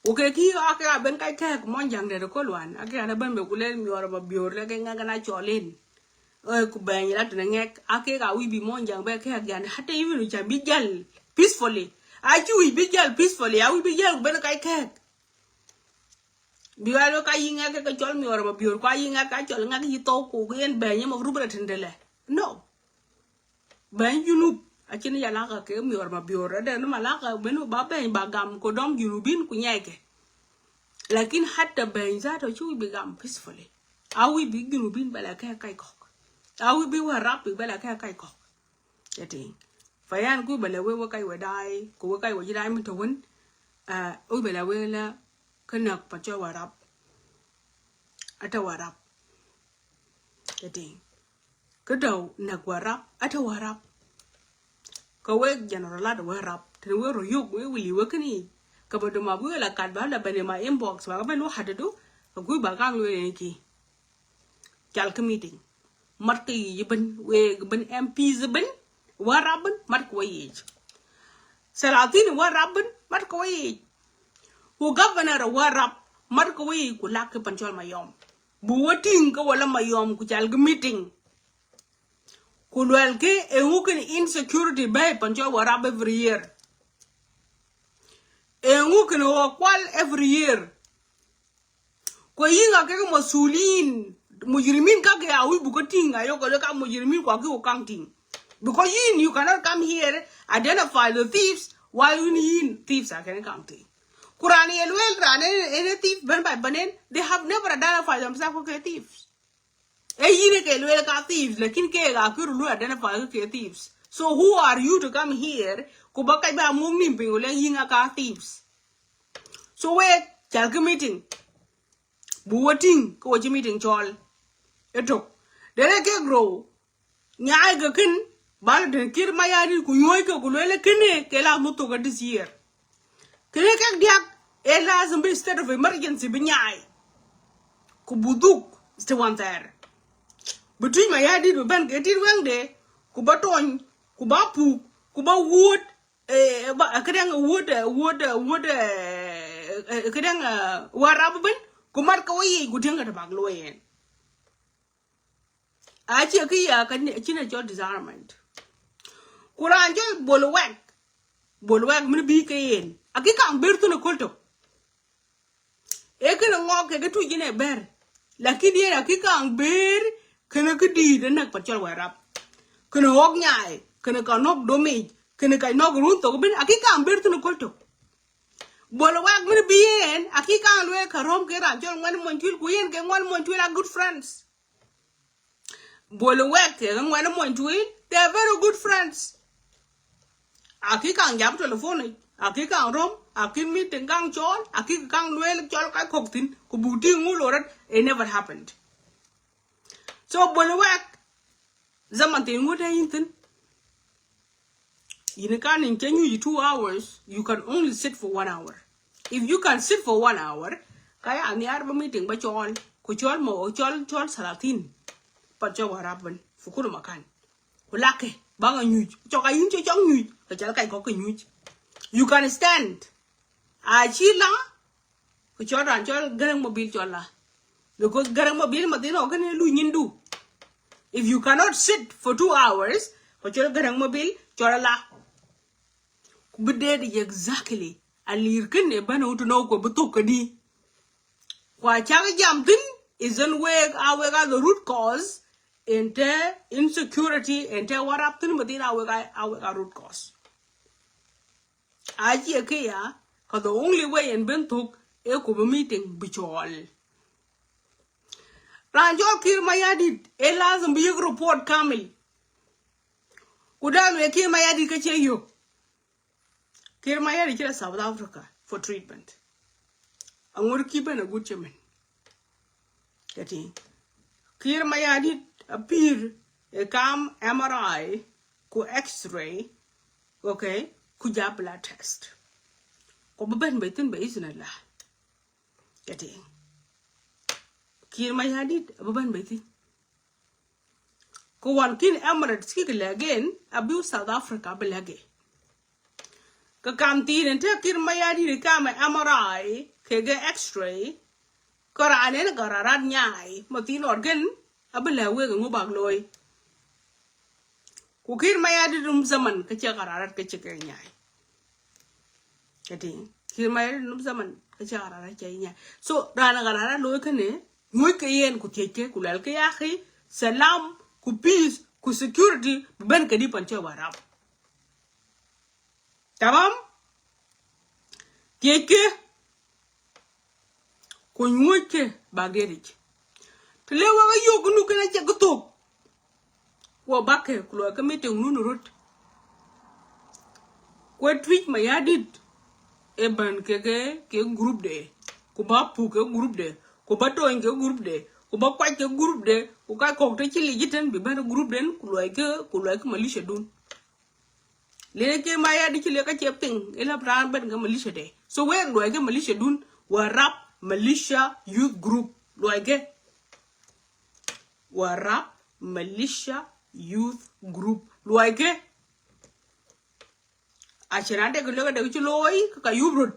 Okay, ki ake a ben kai kek Monjang de ko lwan. Ake ana ben be kulel Mior Mabior le ke ngak na cholin. Eh, ku ben la tin ngek. Ake ka wi bi Monjang be kek yan. Hata even u chan bi jal peacefully. Achi wi bi jal peacefully. A wi bi jal ben kai kek. Bi wal ka yi ngak ka chol Mior Mabior. Kwa yi ngak ka chol ngak yi to ku yen ben ye ma rubra tindele. No. Ben Junub, achin ya laka ke Mior Mabior, ade no malaka ben ba ben ba gam ko dom Junubin ku nyeke. Lakin hata ben zato chu bi gam peacefully. A wi bi Junubin bala ke kai kok. A wi bi Warrap bi bala ke kai kok. Eti. Fayan ku bala we we kai we dai, ku we kai we dai mun to wun. Ah, u bala we la kanak Panchol Warrap. Ata Warrap. Eti. Ka daw nak Warrap, ata Warrap. Ka wek general ata Warrap. Tene wek ro yuk, wek wili wek kini. Ka ba duma bu la kat ba la bane ma inbox ba ka ben lo hata du. Ka gui ba kang lo ne ki. Chal ka meeting. Mat ka yi ben, wek ben M Ps ben. Warrap ben, mat ka wek yi. Salatin Warrap ben, mat ka wek yi. Ku governor Warrap, mat ka wek yi, ku lak ki Panchol Mayom. Bu wating ka wala Mayom ku chal ki meeting. Ku lwel ke e ngu ken insecurity be Panchol Warrap every year. E ngu ken wa kwal every year. Ko yinga ke masulin, mujrimin ka ke a wi bu ka ting, ayo ka le ka mujrimin kwa ki o kang ting. Because yin, you cannot come here, identify the thieves, while yin, yin thieves are gonna come to you. Kurani elwel rane, any thief, ben by banen, they have never identified themselves as thieves. E yine ke lwel ka thieves, lakin ke ga kiru lu identify ke thieves. So who are you to come here? Ku ba ka ba mung nim ping le yinga ka thieves. So we chal ki meeting. Bu wating, ko wachi meeting chol. Etok. Dere ke grow. Nyai ke kin, bal den kir Mayardit ku nyoi ke ku lwele kene, ke la mutu ke this year. Kene ke diak, e lazim bi state of emergency bi nyai. Ku buduk, ste wan ter. Between Mayardit bi ben ke tit weng de, ku ba tony, ku ba puk, ku ba wut, eh, ba, kedeng wut, eh, wut, eh, wut, eh, eh, kedeng, eh, Warrap ben, ku mar ka wayi, ku tieng ka tabak lo yen. Achi aki ya ka ni, chine chol disarmament. Kuran chol Bol Wek. Bol Wek min bi ke yen. Aki kang ber tun kol to. E kene ngok ke ke tu jine ber. Lakin yen aki kang ber kene ke di de nak Panchol Warrap. Kene hok nyai, kene ka nok domej, kene ka nok run to bin aki kang ber tun kol to. Bol Wek min bi yen, aki kang lwe ka rom ke ran chol Ngwan Montwil ku yen ke Ngwan Montwil are good friends. Bol Wek ke Ngwan Montwil, they are very good friends. Aki kang jam telephone, aki kang rom, aki meeting kang chol, aki kang lwel chol ka kok tin, ku buti ngu lorat, it never happened. So Bol Wek, zaman tin ngu te yin tin. Yin kan in change you two hours, you can only sit for one hour. If you can sit for one hour, kaya ni arba meeting ba chol, ku chol mo, chol, chol salatin. Panchol Warrap ben, fukuru makan. Ku lake, ba ka nyuj. Chok a yin chok chok nyuj. Ka chal kai ko ka nyuj. You can stand. A chi la, ku chok ran chok Garang Mabil chok la. Because Garang Mabil matin o kene lu nyin du. If you cannot sit for two hours, ku chok Garang Mabil chok la. Ku bi dead exactly. A lir kene ban utu no ku bi tuk kadi. Kwa chak jam thin is an wek a wek a the root cause inte insecurity, inte warap thin matin a wek a, a wek a root cause. Achi a kia, ka the only way en ben thuk e ku bi meeting bi chol. Ran chol Kiir Mayardit, e lazim bi yek report kamil. Ku dal we Kiir Mayardit ka che yo. Kiir Mayardit chila South Africa for treatment. Angur kiben a good chairman. Kati. Kiir Mayardit appear e kam M R I, ku X-ray, okay, ku ja blood test. Ku bi ben be thin be iznillah. Kati. Kiir Mayardit, bi ben be thin. Ku wan kin Emirates ki ki legen, abi South Africa bi lege. Ka kam tin inte Kiir Mayardit kam M R I, kege X-ray, ka ran en ka rarat nyai, matin or gen, abi le wek ngu bak loi. Ku Kiir Mayardit num zaman, ka che ka rarat ka che ke nyai. Kati, Kiir Mayardit num zaman, ka che ka rarat che nyai. So, ran ka rarat loi kene, Nyuj ke yen ku thiej ke ku lal ke yaki, salam, ku peace, ku security, bi ben kadi pan chol Warap. Tamam? Thiej ke, ku nyuj ke, ba gerich. Te le wa ga yo ku nu kena che ku tuk. Wa bake, ku lwa ke meeting nun rut. Kwe Twij Mayardit, e ban ke ke, ke group de. Ku ba Puk ke group de. Ku ba Tony ke group de. Ku ba Kwaj ke group de. Ku ka kok te chili jiten bi ban group den, ku lwa ke, ku lwa ke militia dun. Le ke Mayardit chili ka che ping, e la bran ban ke militia de. So we lwa ke militia dun, Warap militia youth group. Lwa ke. Warap Militia Youth Group. Lwa ke. A chena de ke lwa ke de ke chi loi ke ka yub rut.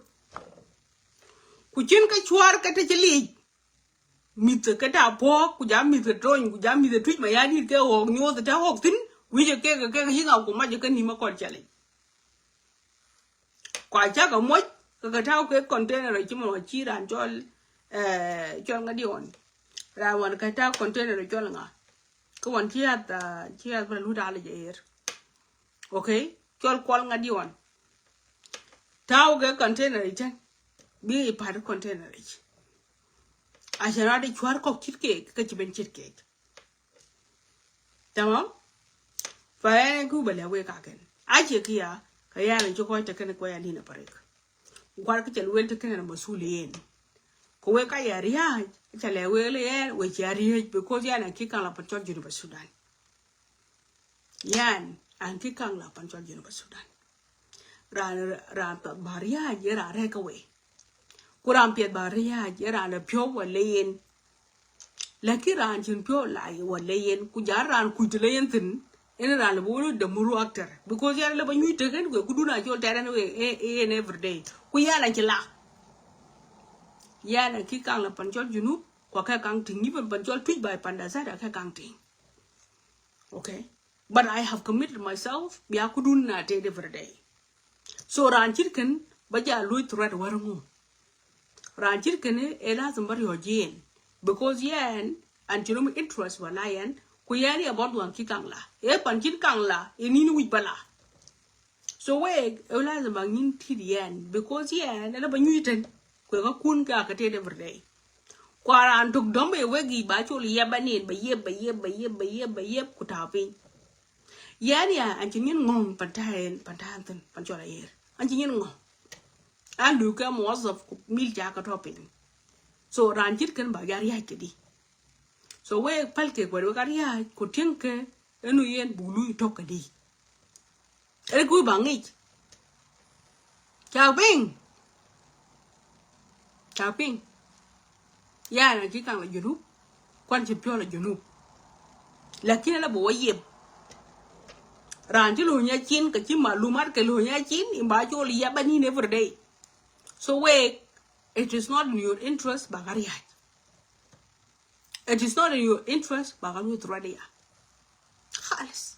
Ku chin ka chwar ke te chi lij. Mith ke ta pok, ku ja mith ke Tony, ku ja mith ke Twij Mayardit ke wok nyoth ta wok thin. Wije ke ke ke yinga ku ma je ke ni ma kor challenge. Kwa chaka moj, ka ka tau ke container chi mo chi ran chol, eh, chol nga di on. Ran wan ka tau container chol nga. Ka wan chi at, ah, chi at ba lu dal jer. Okay? Chol kwal nga di on. Tau ke container iten. Bi i par container ich. A chana de chwar kok chit ke, ka chi ben chit ke. Tamam? Fa en ku ba le we ka ken. A che kia, ka ya ni choko te ken ko ya ni na parek. Kwar ke chal wel te ken na masulien. Ko we ka ya riaj, chale we le ya, we ya riaj, because ya na ki kan la pan chol Junub Sudan. Yan, an ki kan la pan chol Junub Sudan. Ran, ran piath ba riaj, ye ran rek away. Ku ran piath ba riaj, ye ran le pyo wa le yen. Laki ran chin pyo la ye wa le yen, ku ja ran kuj le yen thin, en ran le bo de muru actor. Because yan le ba nyuj te ken, ku du na chol teren we, e, e, en every day. Ku yan a chila. Yan a ki kan la pan chol Junub, kwa ka kan ting, even pan chol Twij ba pan da sa da ka kan ting. Okay? But I have committed myself, bia kudun na te every day. So ran chit ken, ba ja lui threat war ngu. Ran chit ken e lazim ba rio jin. Because yan, an chulum interest wa la yan, ku yan ya bot wan ki kang la. E pan chit kang la, e nin wich bala. So we, e lazim ba ngin tit yan, because yan, e la ba nyuj ten. Kwe ka kun ka ka te every day. Kwa ran tuk dom e wegi ba chul yeb anin, ba yeb, ba yeb, ba yeb, ba yeb, ba yeb, ku ta piny. Yan ya, an chi ngin ngong pan ta en, pan ta thin, pan chol a yer. An chi ngin ngong. An du ke muwazzaf ku mil cha ka to piny. So ran chit ken ba ya riaj ke di. So we pal ke kwe we ka riaj, ku tieng ke, enu yen bulu i tok ke di. Ere ku ba ngich. Chao ping. Chao ping. Ya na ki kang la Junub. Kwan chi pyo la Junub. Lakin la bo yeb. Ran ci luhnya cin, ka ci malumat ke luhnya cin, i ba col ya banin every day. So wek, it is not in your interest ba ka riaj. It is not in your interest ba ka luhnya threat ya. Khalis.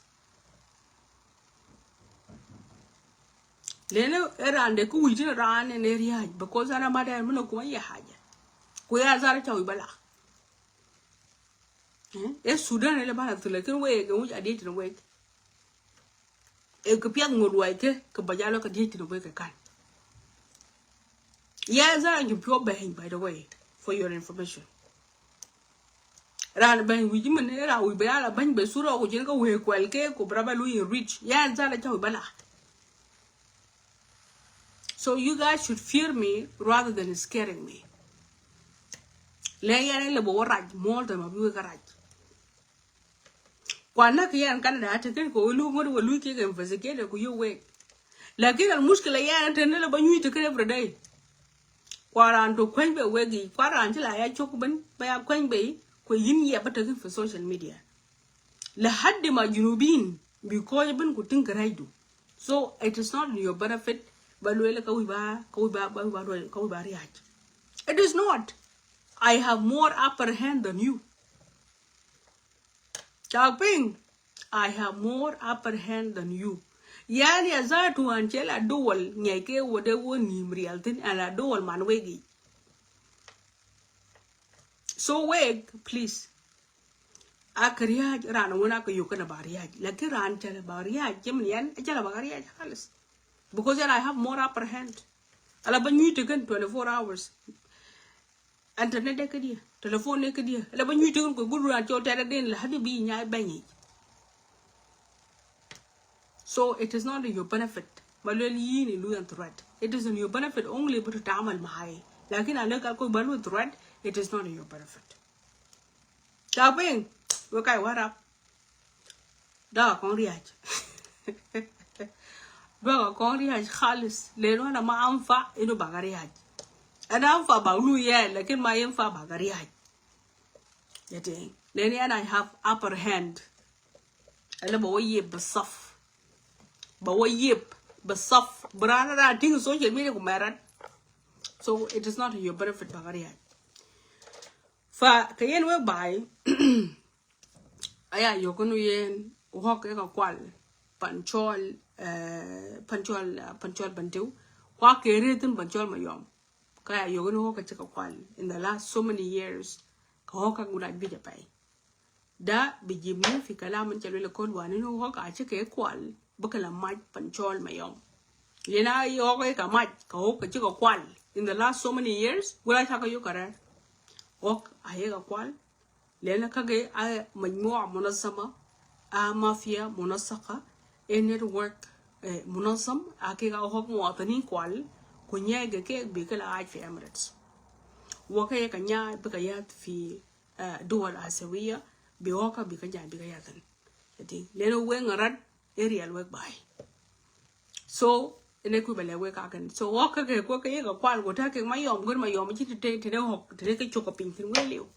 Lene e ran de ku wiji ran ne riaj, because ana mada muna kuma ya haja. Ku ya zara chawi bala. Eh, e Sudan ele bala thule kin wek, e wiji adiet ne wek. E ke piat ngut wai ke, ke ba jalo ke diet ne wek ke kan. Ya zara ngi pio beng, by the way, for your information. Ran beng wiji men, ran wiji bala beng be sura ko jin ka we kwel ke, ko braba lu rich. Ya zara chawi bala. So you guys should fear me rather than scaring me. Le ya ne le bo raj, more than ma bi we ka raj. Kwa na ki yan Canada, te ken ko lu ngot wa lu ki ke investigate ku yo wek. Lakin al mushkila yan te ne la ba nyuj te ken every day. Kwa ran to kwen be wegi, kwa ran ci la ya chok ben, ba ya kwen be, ko yin ya ba te ken for social media. La haddi ma junubin, bi ko ben ku tin ka raidu. So it is not in your benefit, ba lu ele ka wi ba, ka wi ba, ba wi ba, ka wi ba riaj. It is not. I have more upper hand than you. Chaping, I have more upper hand than you. Yani a zatu an chela dual nyai ke wode wo nim rial tin ala dual man wegi. So wek, please. Ak riaj ran wona ko yokana ba riaj. Lakin ran chela ba riaj, jim yan, chela ba riaj halis. Because then I have more upper hand. Ala ba nyuj te ken twenty-four hours. Internet de ke dia, telephone de ke dia. Ala ba nyuj te ken ko gudu ran cho tere den la hadi bi nyai banyi. So it is not in your benefit. Ba lu yin i lu yan threat. It is in your benefit only but tamal mahai. Lakin ala ka ko ba lu threat, it is not in your benefit. Chaping, we kai warap. Da kong riaj. Da kong riaj khalis. Leno na ma anfa inu ba ka riaj. Ana anfa ba lu ya, lakin ma anfa ba ka riaj. Yati. Leni and I have upper hand. Ana ba wa yep basaf. Ba wa yep basaf. Brana da ting social media ku merat. So it is not in your benefit ba ka riaj. Fa ka yen we bai. Aya yokunu yen, hok e ka kwal, Panchol, eh, Panchol, eh, Panchol Bantiu. Kwa kere tin Panchol Mayom. Kaya yokunu hok e ka kwal. In the last so many years, ka hok a guna bija pai. Da, bi jibni fi kalam in chalwele kol wani nu hok a chike kwal, bakala maj Panchol Mayom. Lena i hok e ka maj, ka hok a chike kwal. In the last so many years, gula chaka yo kare. Hok a ye ka kwal. Lena kage a majmua munazama, a mafia munasaka, a network, eh, munazam, a ke ka hok muwatanin kwal, kunya ge ke bi kala aj fi Emirates. Waka ye ka nya bi ka yat fi, eh, duwal Asiawiya, bi waka bi ka nya bi ka yatan. Jadi, lena we ngarat, area wek bai. So, ene ku bele wek aken. So, waka ke, kwa ke ye ka kwal, go ta ke Mayom, gur Mayom, chi te, te, te, hok, te, ke choka pin, tin we liu.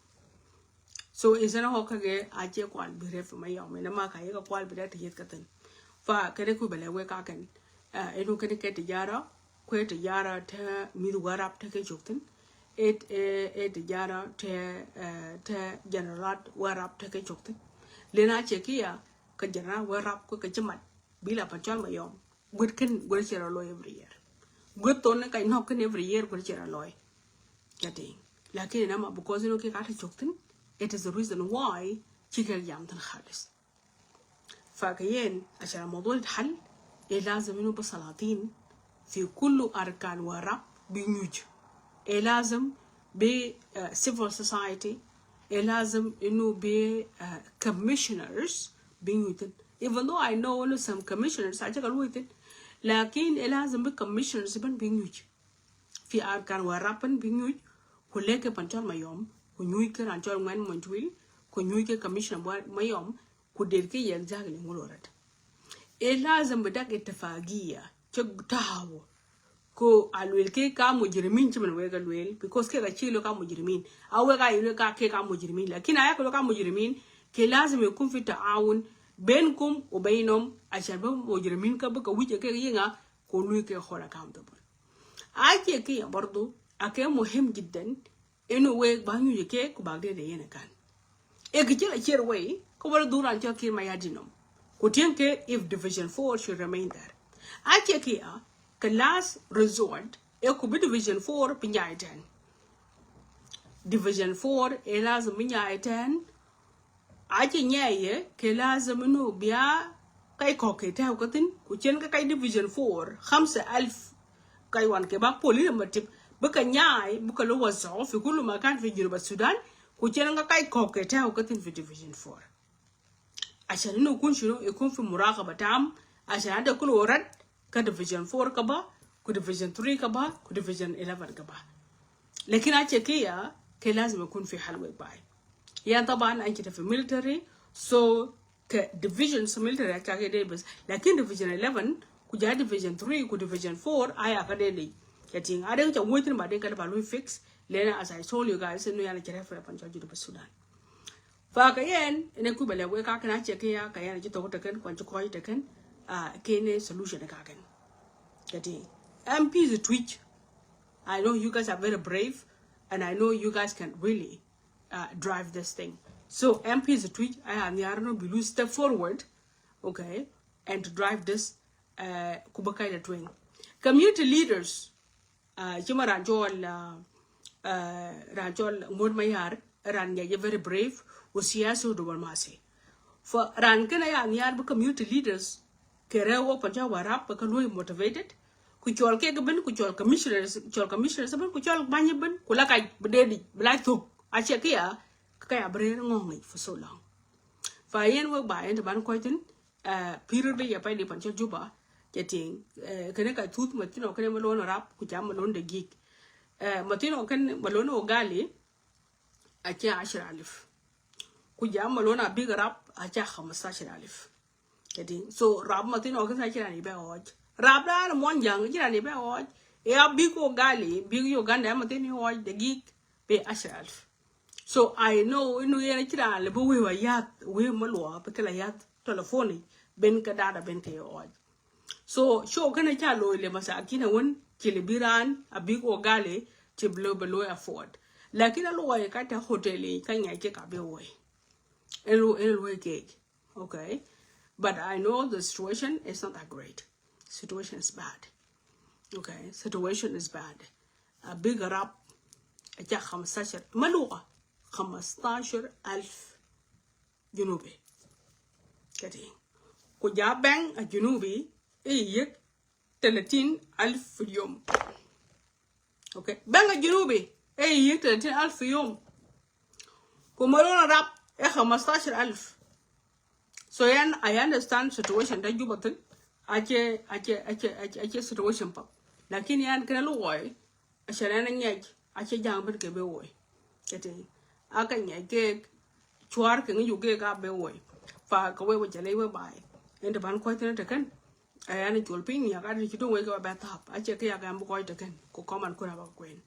So, isana hok kage ache kwal bi ref Mayom. Ina ma ka ye ka kwal bi da te yet katen. Fa kene ku bele wek aken. Eh, inu kene ke tijara, kwe tijara te mid Warap te ke chukten. Et, eh, e tijara te, eh, te general Warap te ke chukten. Lena chekia, ka general Warap kwe ka chimat. Bila Panchol Mayom. Gwed ken, gwed chera loy every year. Gwed tone ka inok ken every year, gwed chera loy. Jadi, lakin ina ma because ino ke kata chukten, it is the reason why chike jam tan khalis. Fa ka yen, ashan al mawdu yithal, e lazim inu bi salatin fi kullu arkan Warap bi nyuj. E lazim bi, eh, civil society, e lazim inu bi, eh, commissioners bi nyuj tan. Even though I know inu some commissioners, aja ka luitin, lakin e lazim bi commissioners ban bi nyuj. Fi arkan Warap ban bi nyuj, ku leke Panchol Mayom, ku nyuj ke Ranchol Ngwen Monjwil, ku nyuj ke commissioner Mayom, ku der ke yen jagli ngulorat. E lazim bi dak ittifagiya, chek tahawo. Ko alwel ke ka mujrimin chiman wega lwel, because ke ka chilo ka mujrimin. Awe ka ilo ka ke ka mujrimin. Lakin aya ko ka mujrimin, ke lazim yakun fi taawun benkum u beinom, ashan be mujrimin ka be ka wije ke yinga, ku lui ke hold accountable. Ache ke ya bardu, ake muhim jiddan, inu wek ba nyuj ke ku bag dede yen akan. E ki chila chier wei, ku wala duran cho Kiir Mayardit nom. Ku tieng ke if Division four should remain there. Ache ke ya, ke last resort, e ku bi Division four bi nyai ten. Division four, e lazim bi nyai ten. Ache nyai ye, ke lazim inu bia kai kok ke tau katin, ku chen ka kai Division four, khamsa alf, kai wan ke bak poli na matip, bika nyai, bika lo wazo, fi kulu makan fi Junub Sudan, ku chen ka kai kok ke tau katin fi Division four. Ashan inu kun shinu, ikun fi muraqaba tam, ashan ada kulu warad, ka Division four kaba, ku Division three kaba, ku Division eleven kaba. Lakin ache ke ya, ke lazim ikun fi hal wek bai. Yan taban an kita fi military, so ke divisions military acha ke de bes. Lakin Division eleven, ku ja Division three, ku Division four, aya ka de de. Kating, ada cha waiting ba de ka ba lui fix. Lena, as I told you guys, inu yana chira fa Panchal Junub Sudan. Fa ka yen, ene ku bele wek ka ken ache ke ya, ka yen ache to teken, kwan ache koi teken, ah, kene solution ka ken. Kating, M Ps twitch. I know you guys are very brave, and I know you guys can really, uh, drive this thing. So M Ps twitch, I am yarno bilu step forward, okay, and to drive this, uh, ku ba kai da tweng. Community leaders, uh, chima ran chol, uh, uh, ran chol Ngut Mayar, ran ya very brave, u siyasi u diplomasi. Fa ran kena ya nyar bi community leaders, kere wo Panchal Warrap, ba ka lui motivated. Ku chol ke ke ben, ku chol commissioners, chol commissioners ben, ku chol bany ben, ku la kai bi dedi, bi la thuk. Ache ke ya, ka ya brer ngong for so long. Fa yen wek ba yen te ban koitin, eh, period ya pai di Panchal Juba, kating, eh, kene ka tut Matino kene Malone Rap, ku ja Malone Degik. Eh, Matino kene Malone Ogali, ache ashir alif. Ku ja Malone Abig Rap, ache khamsashir alif. Kating, so Rap Matino kene ache rani be oj. Rap da na Mwanjang, ache rani be oj. E Abig Ogali, Big Uganda, Matino oj, Degik, be ashir alif. So I know inu yen ache rani le be we wa yat, we malwa, be kela yat, telephone, ben ka dada, ben ka oj. So show kene cha lo le masakin a wen, chile biran, Abig Ogali, chiblo belo afford. Lakin a lo wa ka ta hotel, ka nya ke ka be we. Elu, elu we ke. Okay. But I know the situation is not that great. Situation is bad. Okay. Situation is bad. Abig Rap, ache khamsashir, malwa, khamsashir alif Junubi. Kating. Ku ja bank a Junubi, e yek telatin alf fi yom. Okay. Bank a Junubi, e yek telatin alf fi yom. Ku Malone Rap, e khamsashir alif. So yan, I understand situation da Juba tin. Ache, ache, ache, ache, ache situation pap. Lakin yan kena lo woi, ashan ana nyej, ache jang ben ke be woi. Kating. Aka nyej ke, chuar ke ngi ju ke ka be woi. Fa ka we we chale we bai. Ende ban koitin teken. Ayan chul pin ya ka di chitu we ka ba tap. Ache ke ya ka mbu koitin teken. Ku koman kuna ba kwen.